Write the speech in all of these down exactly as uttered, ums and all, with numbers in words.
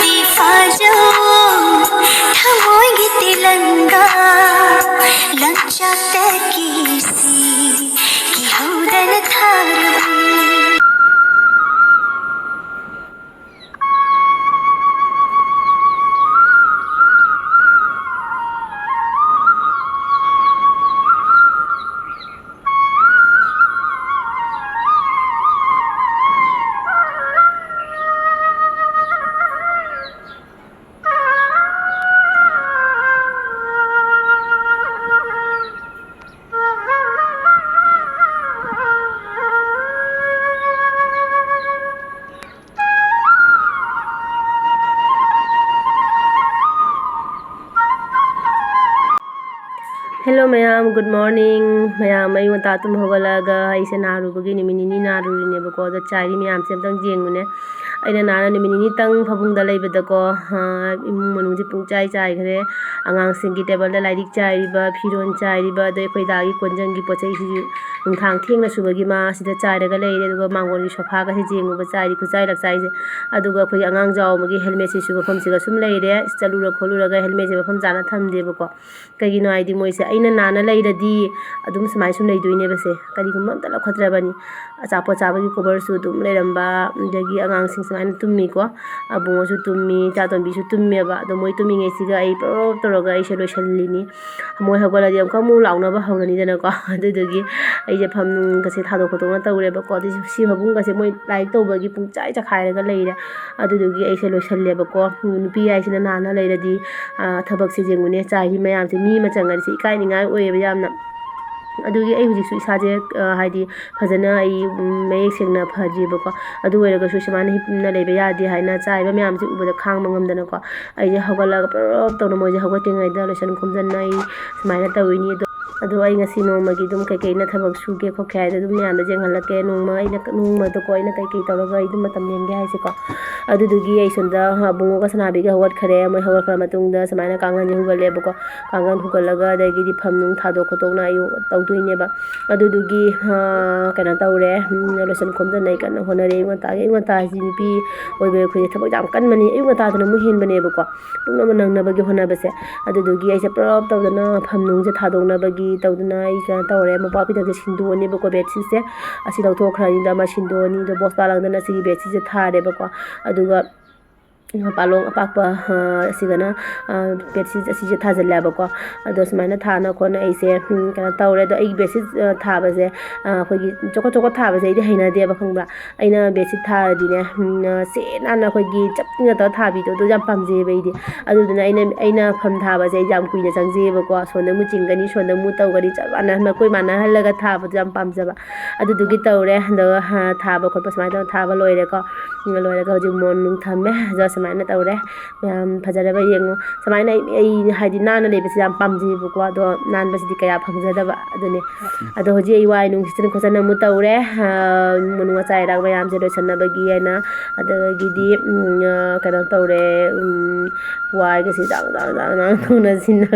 ꯐꯥꯖꯧ ꯊꯃꯣꯏꯒꯤ ꯇꯤꯂꯪꯒꯥ ꯂꯪꯆꯥꯛꯇꯒꯤ ꯁꯤ ꯀꯤꯍꯧꯗꯅ ꯊꯥꯔꯕ꯫ Hello ꯃꯌꯥꯝ, good morning꯫ ꯃꯌꯥꯝ ꯑꯌꯨꯛ ꯉꯟꯇꯥ ꯇꯨꯝ ꯍꯧꯒꯠꯂꯛꯑꯒ ꯑꯩꯁꯦ ꯅꯥꯔꯨꯕꯒꯤ ꯅꯨꯃꯤꯠ ꯅꯤꯅꯤ ꯅꯥꯔꯨꯔꯤꯅꯦꯕꯀꯣ꯫ ꯑꯗꯣ ꯆꯥꯏꯔꯤ ꯃꯌꯥꯝꯁꯦ ꯑꯝꯇꯪ ꯌꯦꯡꯉꯨꯅꯦ꯫ ꯑꯩꯅ ꯅꯥꯅ ꯅꯨꯃꯤꯠ ꯅꯤꯅꯤꯇꯪ ꯐꯃꯨꯡꯗ ꯂꯩꯕꯗꯀꯣ, ꯑꯥ, ꯏꯃꯨꯡ ꯃꯅꯨꯡꯁꯦ ꯄꯨꯡꯆꯥꯏ ꯆꯥꯏꯈ꯭ꯔꯦ꯫ ꯑꯉꯥꯡꯁꯤꯡꯒꯤ ꯇꯦꯕꯜꯗ ꯂꯥꯏꯔꯤꯛ ꯆꯥꯏꯔꯤꯕ, ꯐꯤꯔꯣꯜ ꯆꯥꯏꯔꯤꯕ, ꯑꯗꯩ ꯑꯩꯈꯣꯏ ꯗꯥꯒꯤ ꯀꯣꯟꯖꯪꯒꯤ ꯄꯣꯠ ꯆꯩꯁꯤꯁꯨ ꯅꯨꯡꯗꯥꯡ ꯊꯦꯡꯅ ꯁꯨꯕꯒꯤ ꯃꯥ ꯑꯁꯤꯗ ꯆꯥꯏꯔꯒ ꯂꯩꯔꯦ꯫ ꯑꯗꯨꯒ ꯃꯥꯡꯒꯣꯜꯒꯤ ꯁꯣꯐꯥꯒꯁꯦ ꯌꯦꯡꯉꯨꯕ, ꯆꯥꯏꯔꯤ ꯈꯨꯆꯥꯏ ꯂꯛꯆꯥꯏꯁꯦ꯫ ꯑꯗꯨꯒ ꯑꯩꯈꯣꯏꯒꯤ ꯑꯉꯥꯡ ꯖꯥꯎ ꯑꯃꯒꯤ ꯍꯦꯜꯃꯦꯠꯁꯤꯁꯨ ꯃꯐꯝꯁꯤꯒ ꯁꯨꯝ ꯂꯩꯔꯦ꯫ ꯆꯠꯂꯨꯔ ꯈꯣꯠꯂꯨꯔꯒ ꯍꯦꯜꯃꯦꯠꯁꯦ ꯃꯐꯝ ꯆꯥꯅ ꯊꯝꯗꯦꯕꯀꯣ꯫ ꯀꯩꯒꯤꯅꯣ ꯍꯥꯏꯗꯤ ꯃꯣꯏꯁꯦ ꯑꯩꯅ ꯅꯥꯟꯅ ꯂꯩꯔꯗꯤ ꯑꯗꯨꯝ ꯁꯨꯃꯥꯏꯅ ꯁꯨꯝ ꯂꯩꯗꯣꯏꯅꯦꯕꯁꯦ꯫ ꯀꯔꯤꯒꯨꯝꯕ ꯑꯝꯇ ꯂꯧꯈꯠꯇ꯭ꯔꯕꯅꯤ꯫ ꯑꯆꯥꯄꯣꯠ ꯆꯥꯕꯒꯤ ꯀꯣꯕꯔꯁꯨ ꯑꯗꯨꯝ ꯂꯩꯔꯝꯕ, ꯑꯗꯒꯤ ꯑꯉꯥꯡꯁꯤꯡ ꯁꯨꯃꯥꯏꯅ ꯇꯨꯝꯃꯤꯀꯣ꯫ ꯑꯕꯨꯡꯉꯣꯁꯨ ꯇꯨꯝꯃꯤ, ꯏꯆꯥꯇꯣꯝꯕꯤꯁꯨ ꯇꯨꯝꯃꯦꯕ꯫ ꯑꯗꯣ ꯃꯣꯏ ꯇꯨꯝꯃꯤꯉꯩꯁꯤꯒ ꯑꯩ ꯄ꯭ꯔꯣꯞ ꯇꯧꯔꯒ ꯑꯩꯁꯦ ꯂꯣꯏꯁꯤꯜꯂꯤꯅꯤ꯫ ꯃꯣꯏ ꯍꯧꯒꯠꯂꯗꯤ ꯑꯃꯨꯛꯀ ꯑꯃꯨꯛ ꯂꯥꯎꯅꯕ ꯍꯧꯔꯅꯤꯗꯅꯀꯣ꯫ ꯑꯗꯨꯗꯨꯒꯤ ꯑꯩꯁꯦ ꯐꯃꯨꯡꯒꯁꯦ ꯊꯥꯗꯣꯛ ꯈꯣꯠꯇꯣꯛꯅ ꯇꯧꯔꯦꯕꯀꯣ꯫ ꯑꯗꯨ ꯁꯤ ꯐꯃꯨꯡꯒꯁꯦ ꯃꯣꯏ ꯂꯥꯏꯔꯤꯛ ꯇꯧꯕꯒꯤ ꯄꯨꯡꯆꯥꯏ ꯆꯈꯥꯏꯔꯒ ꯂꯩꯔꯦ꯫ ꯑꯗꯨꯗꯨꯒꯤ ꯑꯩꯁꯦ ꯂꯣꯏꯁꯜꯂꯦꯕꯀꯣ꯫ ꯅꯨꯄꯤ ꯍꯥꯏꯁꯤꯅ ꯅꯥꯟꯅ ꯂꯩꯔꯗꯤ, ꯑꯥ, ꯊꯕꯛꯁꯦ ꯌꯦꯡꯉꯨꯅꯦ, ꯆꯥꯏꯔꯤ ꯃꯌꯥꯝꯁꯦ ꯃꯤ ꯑꯃ ꯆꯪꯉꯗꯤ ꯁꯤ ꯏꯀꯥꯏꯅꯤꯡꯉꯥꯏ ꯑꯣꯏꯌꯦꯕ ꯌꯥꯝꯅ꯫ ꯑꯗꯨꯒꯤ ꯑꯩ ꯍꯧꯖꯤꯛꯁꯨ ꯏꯁꯥꯁꯦ, ꯑꯥ, ꯍꯥꯏꯗꯤ ꯐꯖꯅ ꯑꯩ, ꯎꯝ, ꯃꯌꯦꯛ ꯁꯦꯡꯅ ꯐꯗ꯭ꯔꯤꯕꯀꯣ꯫ ꯑꯗꯨ ꯑꯣꯏꯔꯒꯁꯨ ꯁꯨꯃꯥꯏꯅ ꯍꯤꯞꯅ ꯂꯩꯕ ꯌꯥꯗꯦ ꯍꯥꯏꯅ ꯆꯥꯏꯕ ꯃꯌꯥꯝꯁꯦ ꯎꯕꯗ ꯈꯥꯡꯕ ꯉꯝꯗꯅꯀꯣ꯫ ꯑꯩꯁꯦ ꯍꯧꯒꯠꯂꯒ ꯄ꯭ꯔꯞ ꯇꯧꯅ ꯃꯣꯏꯁꯦ ꯍꯧꯒꯠꯇ꯭ꯔꯤꯉꯩꯗ ꯂꯣꯏꯁꯟ ꯈꯣꯝꯖꯟꯅ ꯑꯩ ꯁꯨꯃꯥꯏꯅ ꯇꯧꯔꯤꯅꯤ꯫ ꯑꯗꯣ ꯑꯗꯣ ꯑꯩ ꯉꯁꯤ ꯅꯣꯡꯃꯒꯤ ꯑꯗꯨꯝ ꯀꯩꯀꯩꯅ ꯊꯕꯛ ꯁꯨꯒꯦ ꯈꯣꯠꯀꯦ ꯍꯥꯏꯗꯣ ꯑꯗꯨꯝ ꯃꯌꯥꯝꯗ ꯌꯦꯡꯍꯜꯂꯛꯀꯦ꯫ ꯅꯣꯡꯃ ꯑꯩꯅ, ꯅꯣꯡꯃꯗꯀꯣ ꯑꯩꯅ ꯀꯩꯀꯩ ꯇꯧꯔꯒ ꯑꯩ ꯑꯗꯨꯝ ꯃꯇꯝ ꯂꯦꯟꯒꯦ ꯍꯥꯏꯁꯦꯀꯣ꯫ ꯑꯗꯨꯗꯨꯒꯤ ꯑꯩ ꯁꯣꯝꯗ ꯑꯕꯨꯡꯉꯣꯒ ꯁꯅꯥꯕꯤꯒ ꯍꯧꯒꯠꯈ꯭ꯔꯦ꯫ ꯃꯣꯏ ꯍꯧꯒꯠꯈ꯭ꯔ ꯃꯇꯨꯡꯗ ꯁꯨꯃꯥꯏꯅ ꯀꯥꯡꯈꯟꯁꯦ ꯍꯨꯒꯠꯂꯦꯕꯀꯣ꯫ ꯀꯥꯡꯈꯟ ꯍꯨꯒꯠꯂꯒ ꯑꯗꯒꯤꯗꯤ ꯐꯝ ꯅꯨꯡ ꯊꯥꯗꯣꯛ ꯈꯣꯠꯇꯣꯛꯅ ꯑꯩ ꯇꯧꯗꯣꯏꯅꯦꯕ꯫ ꯑꯗꯨꯗꯨꯒꯤ, ꯑ, ꯀꯩꯅꯣ ꯇꯧꯔꯦ, ꯎꯝ, ꯂꯣꯏꯁꯟ ꯈꯣꯝꯖꯟ ꯑꯩ ꯀꯟꯅ ꯍꯣꯠꯅꯔꯦ꯫ ꯑꯌꯨꯛ ꯉꯟꯇꯥꯒꯤ, ꯑꯌꯨꯛ ꯉꯟꯇꯥ ꯍꯥꯏꯁꯤ ꯅꯨꯄꯤ ꯑꯣꯏꯕ ꯑꯩꯈꯣꯏꯁꯦ ꯊꯕꯛ ꯌꯥꯝ ꯀꯟꯕꯅꯤ꯫ ꯑꯌꯨꯛ ꯉꯟꯇꯥꯗꯅ ꯑꯃꯨꯛ ꯍꯦꯟꯕꯅꯦꯕꯀꯣ꯫ ꯄꯨꯝꯅꯃꯛ ꯅꯪꯅꯕꯒꯤ ꯍꯣꯠꯅꯕꯁꯦ꯫ ꯑꯗꯨꯗꯨꯒꯤ ꯑꯩꯁꯦ ꯄꯨꯂꯞ ꯇꯧꯗꯅ ꯐꯝ ꯅꯨꯡꯁꯦ ꯊꯥꯗꯣꯛꯅꯕꯒꯤ ꯇꯧꯗꯅ ꯑꯩ ꯀꯩꯅꯣ ꯇꯧꯔꯦ꯫ ꯃꯣꯝꯄꯥꯛ ꯐꯤꯗꯛꯁꯦ ꯁꯤꯟꯗꯣꯛꯑꯅꯤꯕꯀꯣ, ꯕꯦꯗꯁꯤꯠꯁꯦ꯫ ꯑꯁꯤ ꯂꯧꯊꯣꯛꯈ꯭ꯔꯅꯤꯗ ꯑꯃ ꯁꯤꯟꯗꯣꯛꯑꯅꯤ꯫ ꯑꯗꯣ ꯕꯣꯁ ꯄꯥꯂꯪꯗꯅ ꯑꯁꯤꯒꯤ ꯕꯦꯗꯁꯤꯠꯁꯦ ꯊꯥꯔꯦꯕꯀꯣ꯫ ꯑꯗꯨꯒ ꯄꯥꯂꯣꯡ ꯑꯄꯥꯛꯄ, ꯑ, ꯑꯁꯤꯗꯅ, ꯑ, ꯕꯦꯗꯁꯤꯠ ꯑꯁꯤꯁꯦ ꯊꯥꯖꯤꯜꯂꯦꯕꯀꯣ꯫ ꯑꯗꯣ ꯁꯨꯃꯥꯏꯅ ꯊꯥꯅ ꯈꯣꯠꯅ ꯑꯩꯁꯦ, ꯎꯝ, ꯀꯩꯅꯣ ꯇꯧꯔꯦ꯫ ꯑꯗꯣ ꯑꯩꯒꯤ ꯕꯦꯗꯁꯤꯠ, ꯑ, ꯊꯥꯕꯁꯦ, ꯑ, ꯑꯩꯈꯣꯏꯒꯤ ꯆꯣꯀꯠ ꯆꯣꯀꯠ ꯊꯥꯕꯁꯦ ꯑꯩꯗꯤ ꯍꯩꯅꯗꯦꯕ, ꯈꯪꯕ꯭ꯔꯥ? ꯑꯩꯅ ꯕꯦꯗꯁꯤꯠ ꯊꯥꯔꯗꯤꯅꯦ, ꯎꯝ, ꯁꯦ ꯅꯥꯟꯅ ꯑꯩꯈꯣꯏꯒꯤ ꯆꯞ ꯇꯤꯡꯅ ꯇꯧꯔ ꯊꯥꯕꯤꯗꯣ, ꯑꯗꯨ ꯌꯥꯝ ꯄꯥꯝꯖꯩꯌꯦꯕ ꯑꯩꯗꯤ꯫ ꯑꯗꯨꯗꯨꯅ ꯑꯩꯅ, ꯑꯩꯅ ꯐꯝ ꯊꯥꯕꯁꯦ ꯑꯩꯗꯤ ꯌꯥꯝ ꯀꯨꯏꯅ ꯆꯪꯖꯩꯌꯦꯕꯀꯣ꯫ ꯁꯣꯝꯗ ꯑꯃꯨꯛ ꯆꯤꯡꯒꯅꯤ, ꯁꯣꯝꯗ ꯑꯃꯨꯛ ꯇꯧꯒꯅꯤ, ꯆꯞ ꯃꯥꯟꯅ ꯃꯈꯣꯏ ꯃꯥꯟꯅꯍꯜꯂꯒ ꯊꯥꯕꯗꯣ ꯌꯥꯝ ꯄꯥꯝꯖꯕ꯫ ꯑꯗꯨꯗꯨꯒꯤ ꯇꯧꯔꯦ꯫ ꯑꯗꯨꯒ, ꯍꯥ, ꯊꯥꯕ ꯈꯣꯠꯄ ꯁꯨꯃꯥꯏꯅ ꯇꯧꯔ ꯊꯥꯕ ꯂꯣꯏꯔꯦꯀꯣ꯫ ꯎꯝ, ꯂꯣꯏꯔꯒ ꯍꯧꯖꯤꯛ ꯃꯣꯟ ꯅꯨꯡ ꯊꯝꯃꯦ꯫ ꯑꯗꯣ ꯁꯨꯃꯥꯏꯅ ꯇꯧꯔꯦ꯫ ꯃꯌꯥꯝ ꯐꯖꯔꯕ ꯌꯦꯡꯉꯨ꯫ ꯁꯨꯃꯥꯏꯅ ꯑꯩ, ꯑꯩ ꯍꯥꯏꯗꯤ ꯅꯥꯟꯅ ꯂꯩꯕꯁꯦ ꯌꯥꯝ ꯄꯥꯝꯖꯩꯌꯦꯕꯀꯣ꯫ ꯑꯗꯣ ꯅꯥꯟꯕꯁꯤꯗꯤ ꯀꯌꯥ ꯐꯪꯖꯗꯕ꯫ ꯑꯗꯨꯅꯦ꯫ ꯑꯗꯣ ꯍꯧꯖꯤꯛ ꯑꯩ ꯋꯥꯏ ꯅꯨꯡ ꯁꯤꯠꯆꯤꯟ ꯈꯣꯠꯆꯤꯟ ꯑꯃꯨꯛ ꯇꯧꯔꯦ꯫ ꯑ, ꯃꯅꯨꯡ ꯑꯆꯥ ꯑꯔꯥꯛ ꯃꯌꯥꯝꯁꯦ ꯂꯣꯏꯁꯟꯅꯕꯒꯤ ꯍꯥꯏꯅ꯫ ꯑꯗꯒꯤꯗꯤ, ꯎꯝ, ꯑ, ꯀꯩꯅꯣ ꯇꯧꯔꯦ, ꯎꯝ, ꯋꯥꯏꯒꯁꯦ ꯖꯥꯡ ꯖꯥꯡ ꯖꯥꯡ ꯖꯥꯡ ꯇꯧꯅ ꯁꯤꯟꯅ꯫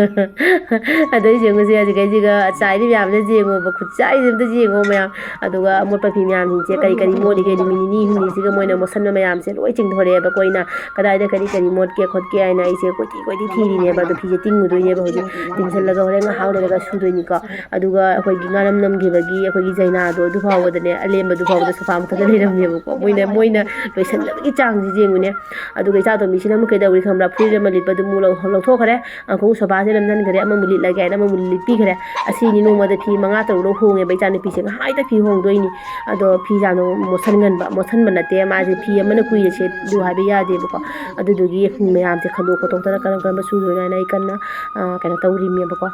ꯑꯗꯩ ꯌꯦꯡꯉꯨꯁꯦ, ꯍꯧꯖꯤꯛ ꯑꯩꯁꯤꯒ ꯆꯥꯏꯔꯤ ꯃꯌꯥꯝꯁꯦ ꯌꯦꯡꯉꯣꯕ, ꯈꯨꯠꯆꯥꯏꯁꯦ ꯑꯝꯇ ꯌꯦꯡꯉꯣ ꯃꯌꯥꯝ꯫ ꯑꯗꯨꯒ ꯑꯃꯣꯠꯄ ꯐꯤ ꯃꯌꯥꯝꯁꯤꯡꯁꯦ ꯀꯔꯤ ꯀꯔꯤ ꯃꯣꯠꯂꯤꯒꯦ, ꯅꯨꯃꯤꯠ ꯅꯤꯅꯤ ꯍꯨꯝꯅꯤꯁꯤꯒ ꯃꯣꯏꯅ ꯃꯣꯠꯁꯟꯕ ꯃꯌꯥꯝꯁꯦ ꯂꯣꯏ ꯆꯤꯡꯊꯣꯔꯛꯑꯦꯕꯀꯣ ꯑꯩꯅ꯫ ꯀꯗꯥꯏꯗ ꯀꯔꯤ ꯀꯔꯤ ꯃꯣꯠꯀꯦ ꯈꯣꯠꯀꯦ ꯍꯥꯏꯅ ꯑꯩꯁꯦ ꯀꯣꯏꯊꯤ ꯀꯣꯏꯊꯤ ꯊꯤꯔꯤꯅꯦꯕ꯫ ꯑꯗꯣ ꯐꯤꯁꯦ ꯇꯤꯡꯉꯨꯗꯣꯏꯅꯦꯕ ꯍꯧꯖꯤꯛ꯫ ꯇꯤꯡꯁꯜꯂꯒ ꯍꯣꯔꯦꯟ ꯉꯥꯏꯍꯥꯛ ꯂꯩꯔꯒ ꯁꯨꯗꯣꯏꯅꯤꯀꯣ꯫ ꯑꯗꯨꯒ ꯑꯩꯈꯣꯏꯒꯤ ꯉꯥꯅꯝ ꯅꯝꯈꯤꯕꯒꯤ ꯑꯩꯈꯣꯏꯒꯤ ꯖꯩꯅꯥꯗꯣ ꯑꯗꯨ ꯐꯥꯎꯕꯗꯅꯦ, ꯑꯂꯦꯝꯕꯗꯨ ꯐꯥꯎꯕꯗ ꯁꯣꯐꯥ ꯃꯊꯛꯇ ꯂꯩꯔꯝꯃꯦꯕꯀꯣ꯫ ꯃꯣꯏꯅ, ꯃꯣꯏꯅ ꯂꯣꯏꯁꯟꯅꯕꯒꯤ ꯆꯥꯡꯁꯤ ꯌꯦꯡꯉꯨꯅꯦ꯫ ꯑꯗꯨꯒ ꯏꯆꯥꯇꯣꯝꯕꯤꯁꯤꯅ ꯑꯃꯨꯛ ꯀꯩꯗꯧꯔꯤ ꯈꯪꯕ꯭ꯔꯥ? ꯐꯨꯔꯤꯠ ꯑꯃ ꯂꯤꯠꯄꯗꯨ ꯑꯃꯨꯛ ꯂꯧ-, ꯂꯧꯊꯣꯛꯈ꯭ꯔꯦ꯫ ꯑꯃꯨꯛ ꯁꯣꯐꯥꯁꯦ ꯅꯝꯁꯤꯟꯈ꯭ꯔꯦ, ꯑꯃꯃꯨꯛ ꯂꯤꯠꯂꯒꯦ ꯍꯥꯏꯅ ꯑꯃꯃꯨꯛ ꯂꯤꯠꯄꯤꯈ꯭ꯔꯦ꯫ ꯑꯁꯤꯅꯤ ꯅꯣꯡꯃꯗ ꯐꯤ ꯃꯉꯥ ꯇꯔꯨꯛ ꯂꯧ ꯍꯣꯡꯉꯦꯕ ꯏꯆꯥꯅꯨꯄꯤꯁꯦ꯫ ꯉꯥꯏꯍꯥꯛꯇ ꯐꯤ ꯍꯣꯡꯗꯣꯏꯅꯤ꯫ ꯑꯗꯣ ꯐꯤꯁꯥꯗꯣ ꯃꯣꯠꯁꯟꯒꯟꯕ, ꯃꯣꯠꯁꯟꯕ ꯅꯠꯇꯦ, ꯃꯥꯁꯦ ꯐꯤ ꯑꯃꯅ ꯀꯨꯏꯅ ꯁꯦꯠꯂꯨ ꯍꯥꯏꯕ ꯌꯥꯗꯦꯕꯀꯣ꯫ ꯑꯗꯨꯗꯨꯒꯤ ꯃꯌꯥꯝꯁꯦ ꯈꯟꯗꯣꯛ ꯈꯣꯠꯇꯣꯛꯇꯅ ꯀꯔꯝ ꯀꯔꯝꯕ ꯁꯨꯗꯣꯏꯅꯣ ꯍꯥꯏꯅ ꯑꯩ ꯀꯟꯅ, ꯑ, ꯀꯩꯅꯣ ꯇꯧꯔꯤꯃꯦꯕꯀꯣ꯫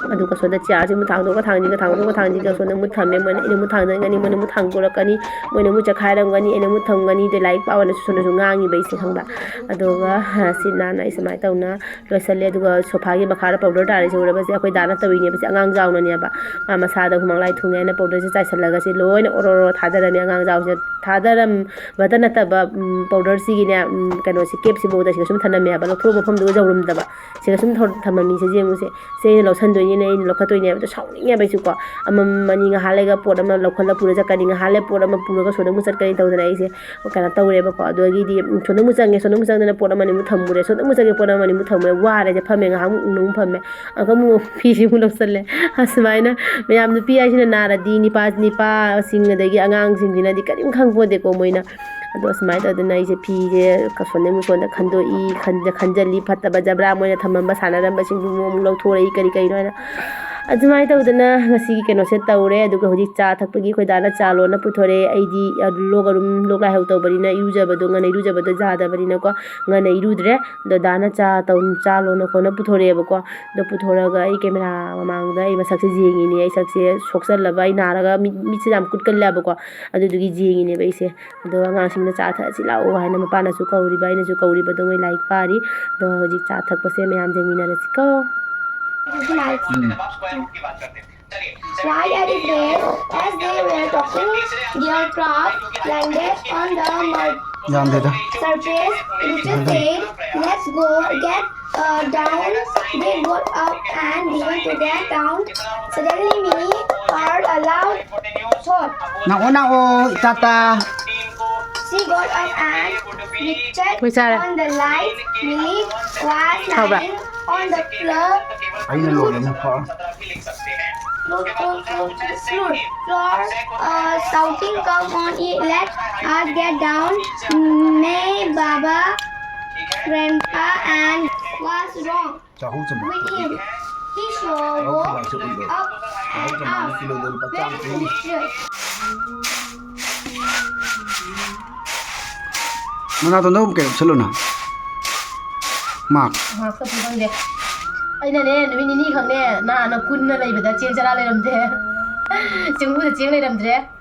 ꯑꯗꯨꯒ ꯁꯣꯝꯗ ꯆꯤꯌꯥꯔꯁꯤ ꯑꯃꯨꯛ ꯊꯥꯡꯗꯣꯛꯑꯒ ꯊꯥꯡꯖꯤꯟꯒ, ꯊꯥꯡꯗꯣꯛꯑꯒ ꯊꯥꯡꯖꯤꯟꯒ, ꯁꯣꯝꯗ ꯑꯃꯨꯛ ꯊꯝꯃꯦ, ꯃꯣꯏꯅ ꯑꯩꯅ ꯑꯃꯨꯛ ꯊꯥꯡꯖꯤꯟꯒꯅꯤ, ꯃꯣꯏꯅ ꯑꯃꯨꯛ ꯊꯥꯡꯗꯣꯔꯛꯀꯅꯤ, ꯃꯣꯏꯅ ꯑꯃꯨꯛ ꯆꯦꯈꯥꯏꯔꯝꯒꯅꯤ, ꯑꯩꯅ ꯑꯃꯨꯛ ꯊꯝꯒꯅꯤ, ꯑꯗꯩ ꯂꯥꯏꯔꯤꯛ ꯄꯥꯎ ꯍꯥꯏꯅꯁꯨ ꯁꯣꯝꯗꯁꯨ ꯉꯥꯡꯉꯤꯕ ꯑꯩꯁꯦ, ꯈꯪꯕ꯭ꯔꯥ? ꯑꯗꯨꯒ ꯁꯤ ꯅꯥꯟꯅ ꯑꯩ ꯁꯨꯃꯥꯏꯅ ꯇꯧꯅ ꯂꯣꯏꯁꯤꯜꯂꯦ꯫ ꯑꯗꯨꯒ ꯁꯣꯐꯥꯒꯤ ꯃꯈꯥꯗ ꯄꯥꯎꯗꯔ ꯇꯥꯔꯤꯁꯦ ꯎꯔꯕꯁꯦ ꯑꯩꯈꯣꯏ ꯗꯥꯅ ꯇꯧꯔꯤꯅꯦꯕ꯫ ꯁꯤ ꯑꯉꯥꯡ ꯖꯥꯎꯅꯅꯦꯕ, ꯃꯥ ꯃꯁꯥꯗ ꯍꯨꯃꯥꯡ ꯂꯥꯏ ꯊꯨꯡꯉꯦ ꯍꯥꯏꯅ ꯄꯥꯎꯗꯔꯁꯦ ꯆꯥꯏꯁꯤꯜꯂꯒ ꯁꯤ ꯂꯣꯏꯅ ꯑꯣꯔꯣ ꯑꯣꯔꯣ ꯊꯥꯗꯔꯝꯃꯦ꯫ ꯑꯉꯥꯡ ꯖꯥꯎꯁꯦ ꯊꯥꯗꯔꯝꯕꯇ ꯅꯠꯇꯕ, ꯎꯝ, ꯄꯥꯎꯗꯔꯁꯤꯒꯤꯅꯦ, ꯎꯝ, ꯀꯩꯅꯣꯁꯦ, ꯀꯦꯞꯁꯤꯐꯥꯎꯗ ꯁꯤꯒ ꯁꯨꯝ ꯊꯝꯂꯝꯃꯦ ꯍꯥꯏꯕ, ꯂꯧꯊꯣꯛꯄ ꯃꯐꯝꯗꯨꯒ ꯌꯧꯔꯝꯗꯕ꯫ ꯁꯤꯒ ꯁꯨꯝ ꯊꯧ-, ꯊꯝꯃꯝꯃꯤꯁꯦ ꯌꯦꯡꯉꯨꯁꯦ꯫ ꯁꯦ, ꯑꯩꯅ ꯂꯧꯁꯟꯗꯣꯏꯅꯤꯅꯦ, ꯑꯩꯅ ꯂꯧꯈꯠꯇꯣꯏꯅꯦ ꯍꯥꯏꯕꯗꯣ ꯁꯥꯎꯅꯤꯡꯉꯦꯕ ꯑꯩꯁꯨꯀꯣ꯫ ꯑꯃꯃꯝ ꯑꯅꯤ ꯉꯥꯏꯍꯥꯛ ꯂꯩꯒ ꯄꯣꯠ ꯑꯃ ꯂꯧꯈꯠꯂ ꯄꯨꯔ ꯆꯠꯀꯅꯤ, ꯉꯥꯏꯍꯥꯛ ꯂꯩ ꯄꯣꯠ ꯑꯃ ꯄꯨꯔꯒ ꯁꯣꯝꯗ ꯑꯃꯨꯛ ꯆꯠꯀꯅꯤ ꯇꯧꯗꯅ ꯑꯩꯁꯦ ꯀꯩꯅꯣ ꯇꯧꯔꯦꯕꯀꯣ꯫ ꯑꯗꯨꯗꯒꯤꯗꯤ, ꯎꯝ, ꯁꯣꯝꯗ ꯑꯃꯨꯛ ꯆꯪꯉꯦ, ꯁꯣꯝꯗ ꯑꯃꯨꯛ ꯆꯪꯗꯅ ꯄꯣꯠ ꯑꯃꯅꯤ ꯑꯃꯨꯛ ꯊꯝꯃꯨꯔꯦ, ꯁꯣꯝꯗ ꯑꯃꯨꯛ ꯆꯪꯉꯦ, ꯄꯣꯠ ꯑꯃꯅꯤ ꯑꯃꯨꯛ ꯊꯝꯃꯨꯔꯦ, ꯋꯥꯔꯦ ꯑꯩꯁꯦ, ꯐꯝꯃꯦ ꯉꯥꯏꯍꯥꯛ ꯑꯃꯨꯛ, ꯑꯃꯨꯛ ꯐꯝꯃꯦ, ꯑꯃꯨꯛꯀ ꯑꯃꯨꯛ ꯐꯤꯁꯤ ꯑꯃꯨꯛ ꯂꯧꯁꯜꯂꯦ꯫ ꯑꯁꯨꯃꯥꯏꯅ ꯃꯌꯥꯝ ꯅꯨꯄꯤ ꯍꯥꯏꯁꯤꯅ ꯅꯥꯔꯗꯤ ꯅꯤꯄꯥ-, ꯅꯤꯄꯥꯁꯤꯡ ꯑꯗꯒꯤ ꯑꯉꯥꯡꯁꯤꯡꯁꯤꯅꯗꯤ ꯀꯔꯤꯝ ꯈꯪꯄꯣꯟꯇꯦꯀꯣ ꯃꯣꯏꯅ꯫ ꯑꯗꯣ ꯑꯁꯨꯃꯥꯏꯅ ꯇꯧꯗꯅ ꯑꯩꯁꯦ ꯐꯤꯁꯦ ꯁꯣꯝꯗ ꯑꯃꯨꯛ ꯁꯣꯝꯗ ꯈꯟꯗꯣꯛꯏ, ꯈꯟꯖ-, ꯈꯟꯖꯜꯂꯤ, ꯐꯠꯇꯕ ꯖꯕ꯭ꯔꯥ ꯃꯣꯏꯅ ꯊꯝꯃꯝꯕ ꯁꯥꯟꯅꯔꯝꯕꯁꯤꯡꯗꯨ ꯑꯃꯨꯛ ꯂꯧꯊꯣꯔꯛꯏ, ꯀꯔꯤ ꯀꯔꯤꯅꯣ ꯍꯥꯏꯅ꯫ ꯑꯗꯨꯃꯥꯏꯅ ꯇꯧꯗꯅ ꯉꯁꯤꯒꯤ ꯀꯩꯅꯣꯁꯦ ꯇꯧꯔꯦ꯫ ꯑꯗꯨꯒ ꯍꯧꯖꯤꯛ ꯆꯥ ꯊꯛꯄꯒꯤ ꯑꯩꯈꯣꯏ ꯗꯥꯅ ꯆꯥ ꯂꯣꯟꯅ ꯄꯨꯊꯣꯔꯛꯑꯦ꯫ ꯑꯩꯗꯤ, ꯑ, ꯂꯣꯛ ꯑꯗꯨꯝ, ꯂꯣꯛ ꯂꯥꯏꯍꯧ ꯇꯧꯕꯅꯤꯅ ꯏꯔꯨꯖꯕꯗꯣ, ꯉꯟꯅ ꯏꯔꯨꯖꯕꯗꯣ ꯌꯥꯗꯕꯅꯤꯅꯀꯣ, ꯉꯟꯅ ꯏꯔꯨꯗ꯭ꯔꯦ꯫ ꯑꯗꯣ ꯗꯥꯅ ꯆꯥ ꯇꯧ-, ꯆꯥ ꯂꯣꯟꯅ ꯈꯣꯠꯅ ꯄꯨꯊꯣꯔꯛꯑꯦꯕꯀꯣ꯫ ꯑꯗꯣ ꯄꯨꯊꯣꯔꯛꯑꯒ ꯑꯩ ꯀꯦꯃꯦꯔꯥ ꯃꯃꯥꯡꯗ ꯑꯩ ꯃꯁꯛꯁꯦ ꯌꯦꯡꯉꯤꯅꯦ꯫ ꯑꯩ ꯁꯛꯁꯦ ꯁꯣꯛꯆꯜꯂꯕ, ꯑꯩ ꯅꯥꯔꯒ ꯃꯤꯠ-, ꯃꯤꯠꯁꯦ ꯌꯥꯝ ꯀꯨꯠꯀꯜꯂꯦꯕꯀꯣ꯫ ꯑꯗꯨꯗꯨꯒꯤ ꯌꯦꯡꯉꯤꯅꯦꯕ ꯑꯩꯁꯦ꯫ ꯑꯗꯣ ꯑꯉꯥꯡꯁꯤꯡꯅ ꯆꯥ ꯊꯛꯑꯁꯤ ꯂꯥꯛꯑꯣ ꯍꯥꯏꯅ ꯃꯄꯥꯅꯁꯨ ꯀꯧꯔꯤꯕ, ꯑꯩꯅꯁꯨ ꯀꯧꯔꯤꯕ, ꯑꯗꯣ ꯃꯣꯏ ꯂꯥꯏꯔꯤꯛ ꯄꯥꯔꯤ꯫ ꯑꯗꯣ ꯍꯧꯖꯤꯛ ꯆꯥ ꯊꯛꯄꯁꯦ ꯃꯌꯥꯝ ꯌꯦꯡꯃꯤꯟꯅꯔꯁꯤꯀꯣ꯫ Right at his race, as they were talking, the aircraft landed on the mud. ꯌꯥꯝꯗꯦꯗ꯫ Surface, Richard said, "Let's go get, uh, down." They got up and began to get down. Suddenly, Minnie heard a loud thud. ꯅꯥꯛꯑꯣ, ꯅꯥꯛꯑꯣ, ꯏꯇꯥꯇꯥ꯫ She got up and reached on the light. Minnie was lying on the floor. ꯑꯩꯅ ꯂꯣꯜꯂꯦ, ꯅꯪ ꯀꯣ꯫ Floor, floor, floor, floor, floor, uh, shouting, "Come on, let us get down." May Baba, Grandpa, and was wrong. ꯆꯥꯍꯧ ꯆꯃꯥ. With him. He showed up and up. ꯆꯥꯍꯧ ꯆꯃꯥ ꯀꯤꯂꯣꯗ ꯂꯨꯄꯥ ꯆꯥꯝꯃ ꯄꯤꯔꯝꯃꯤ꯫ ꯃꯅꯥꯇꯣꯟꯗ ꯑꯃꯨꯛ ꯀꯩꯅꯣ ꯎꯞꯁꯜꯂꯨꯅ꯫ ꯃꯥꯛꯁ꯫ ꯃꯥꯛꯁ ꯎꯞꯄꯤ ꯈꯪꯗꯦ꯫ ꯑꯩꯅꯅꯦ, ꯅꯨꯃꯤꯠ ꯅꯤꯅꯤ ꯈꯛꯅꯦ ꯅꯥꯅ ꯀꯨꯟꯅ ꯂꯩꯕꯗ ꯆꯦꯡ ꯆꯔꯥ ꯂꯩꯔꯝꯗꯦ꯫ ꯆꯦꯡꯕꯨꯗ ꯆꯦꯡ ꯂꯩꯔꯝꯗ꯭ꯔꯦ꯫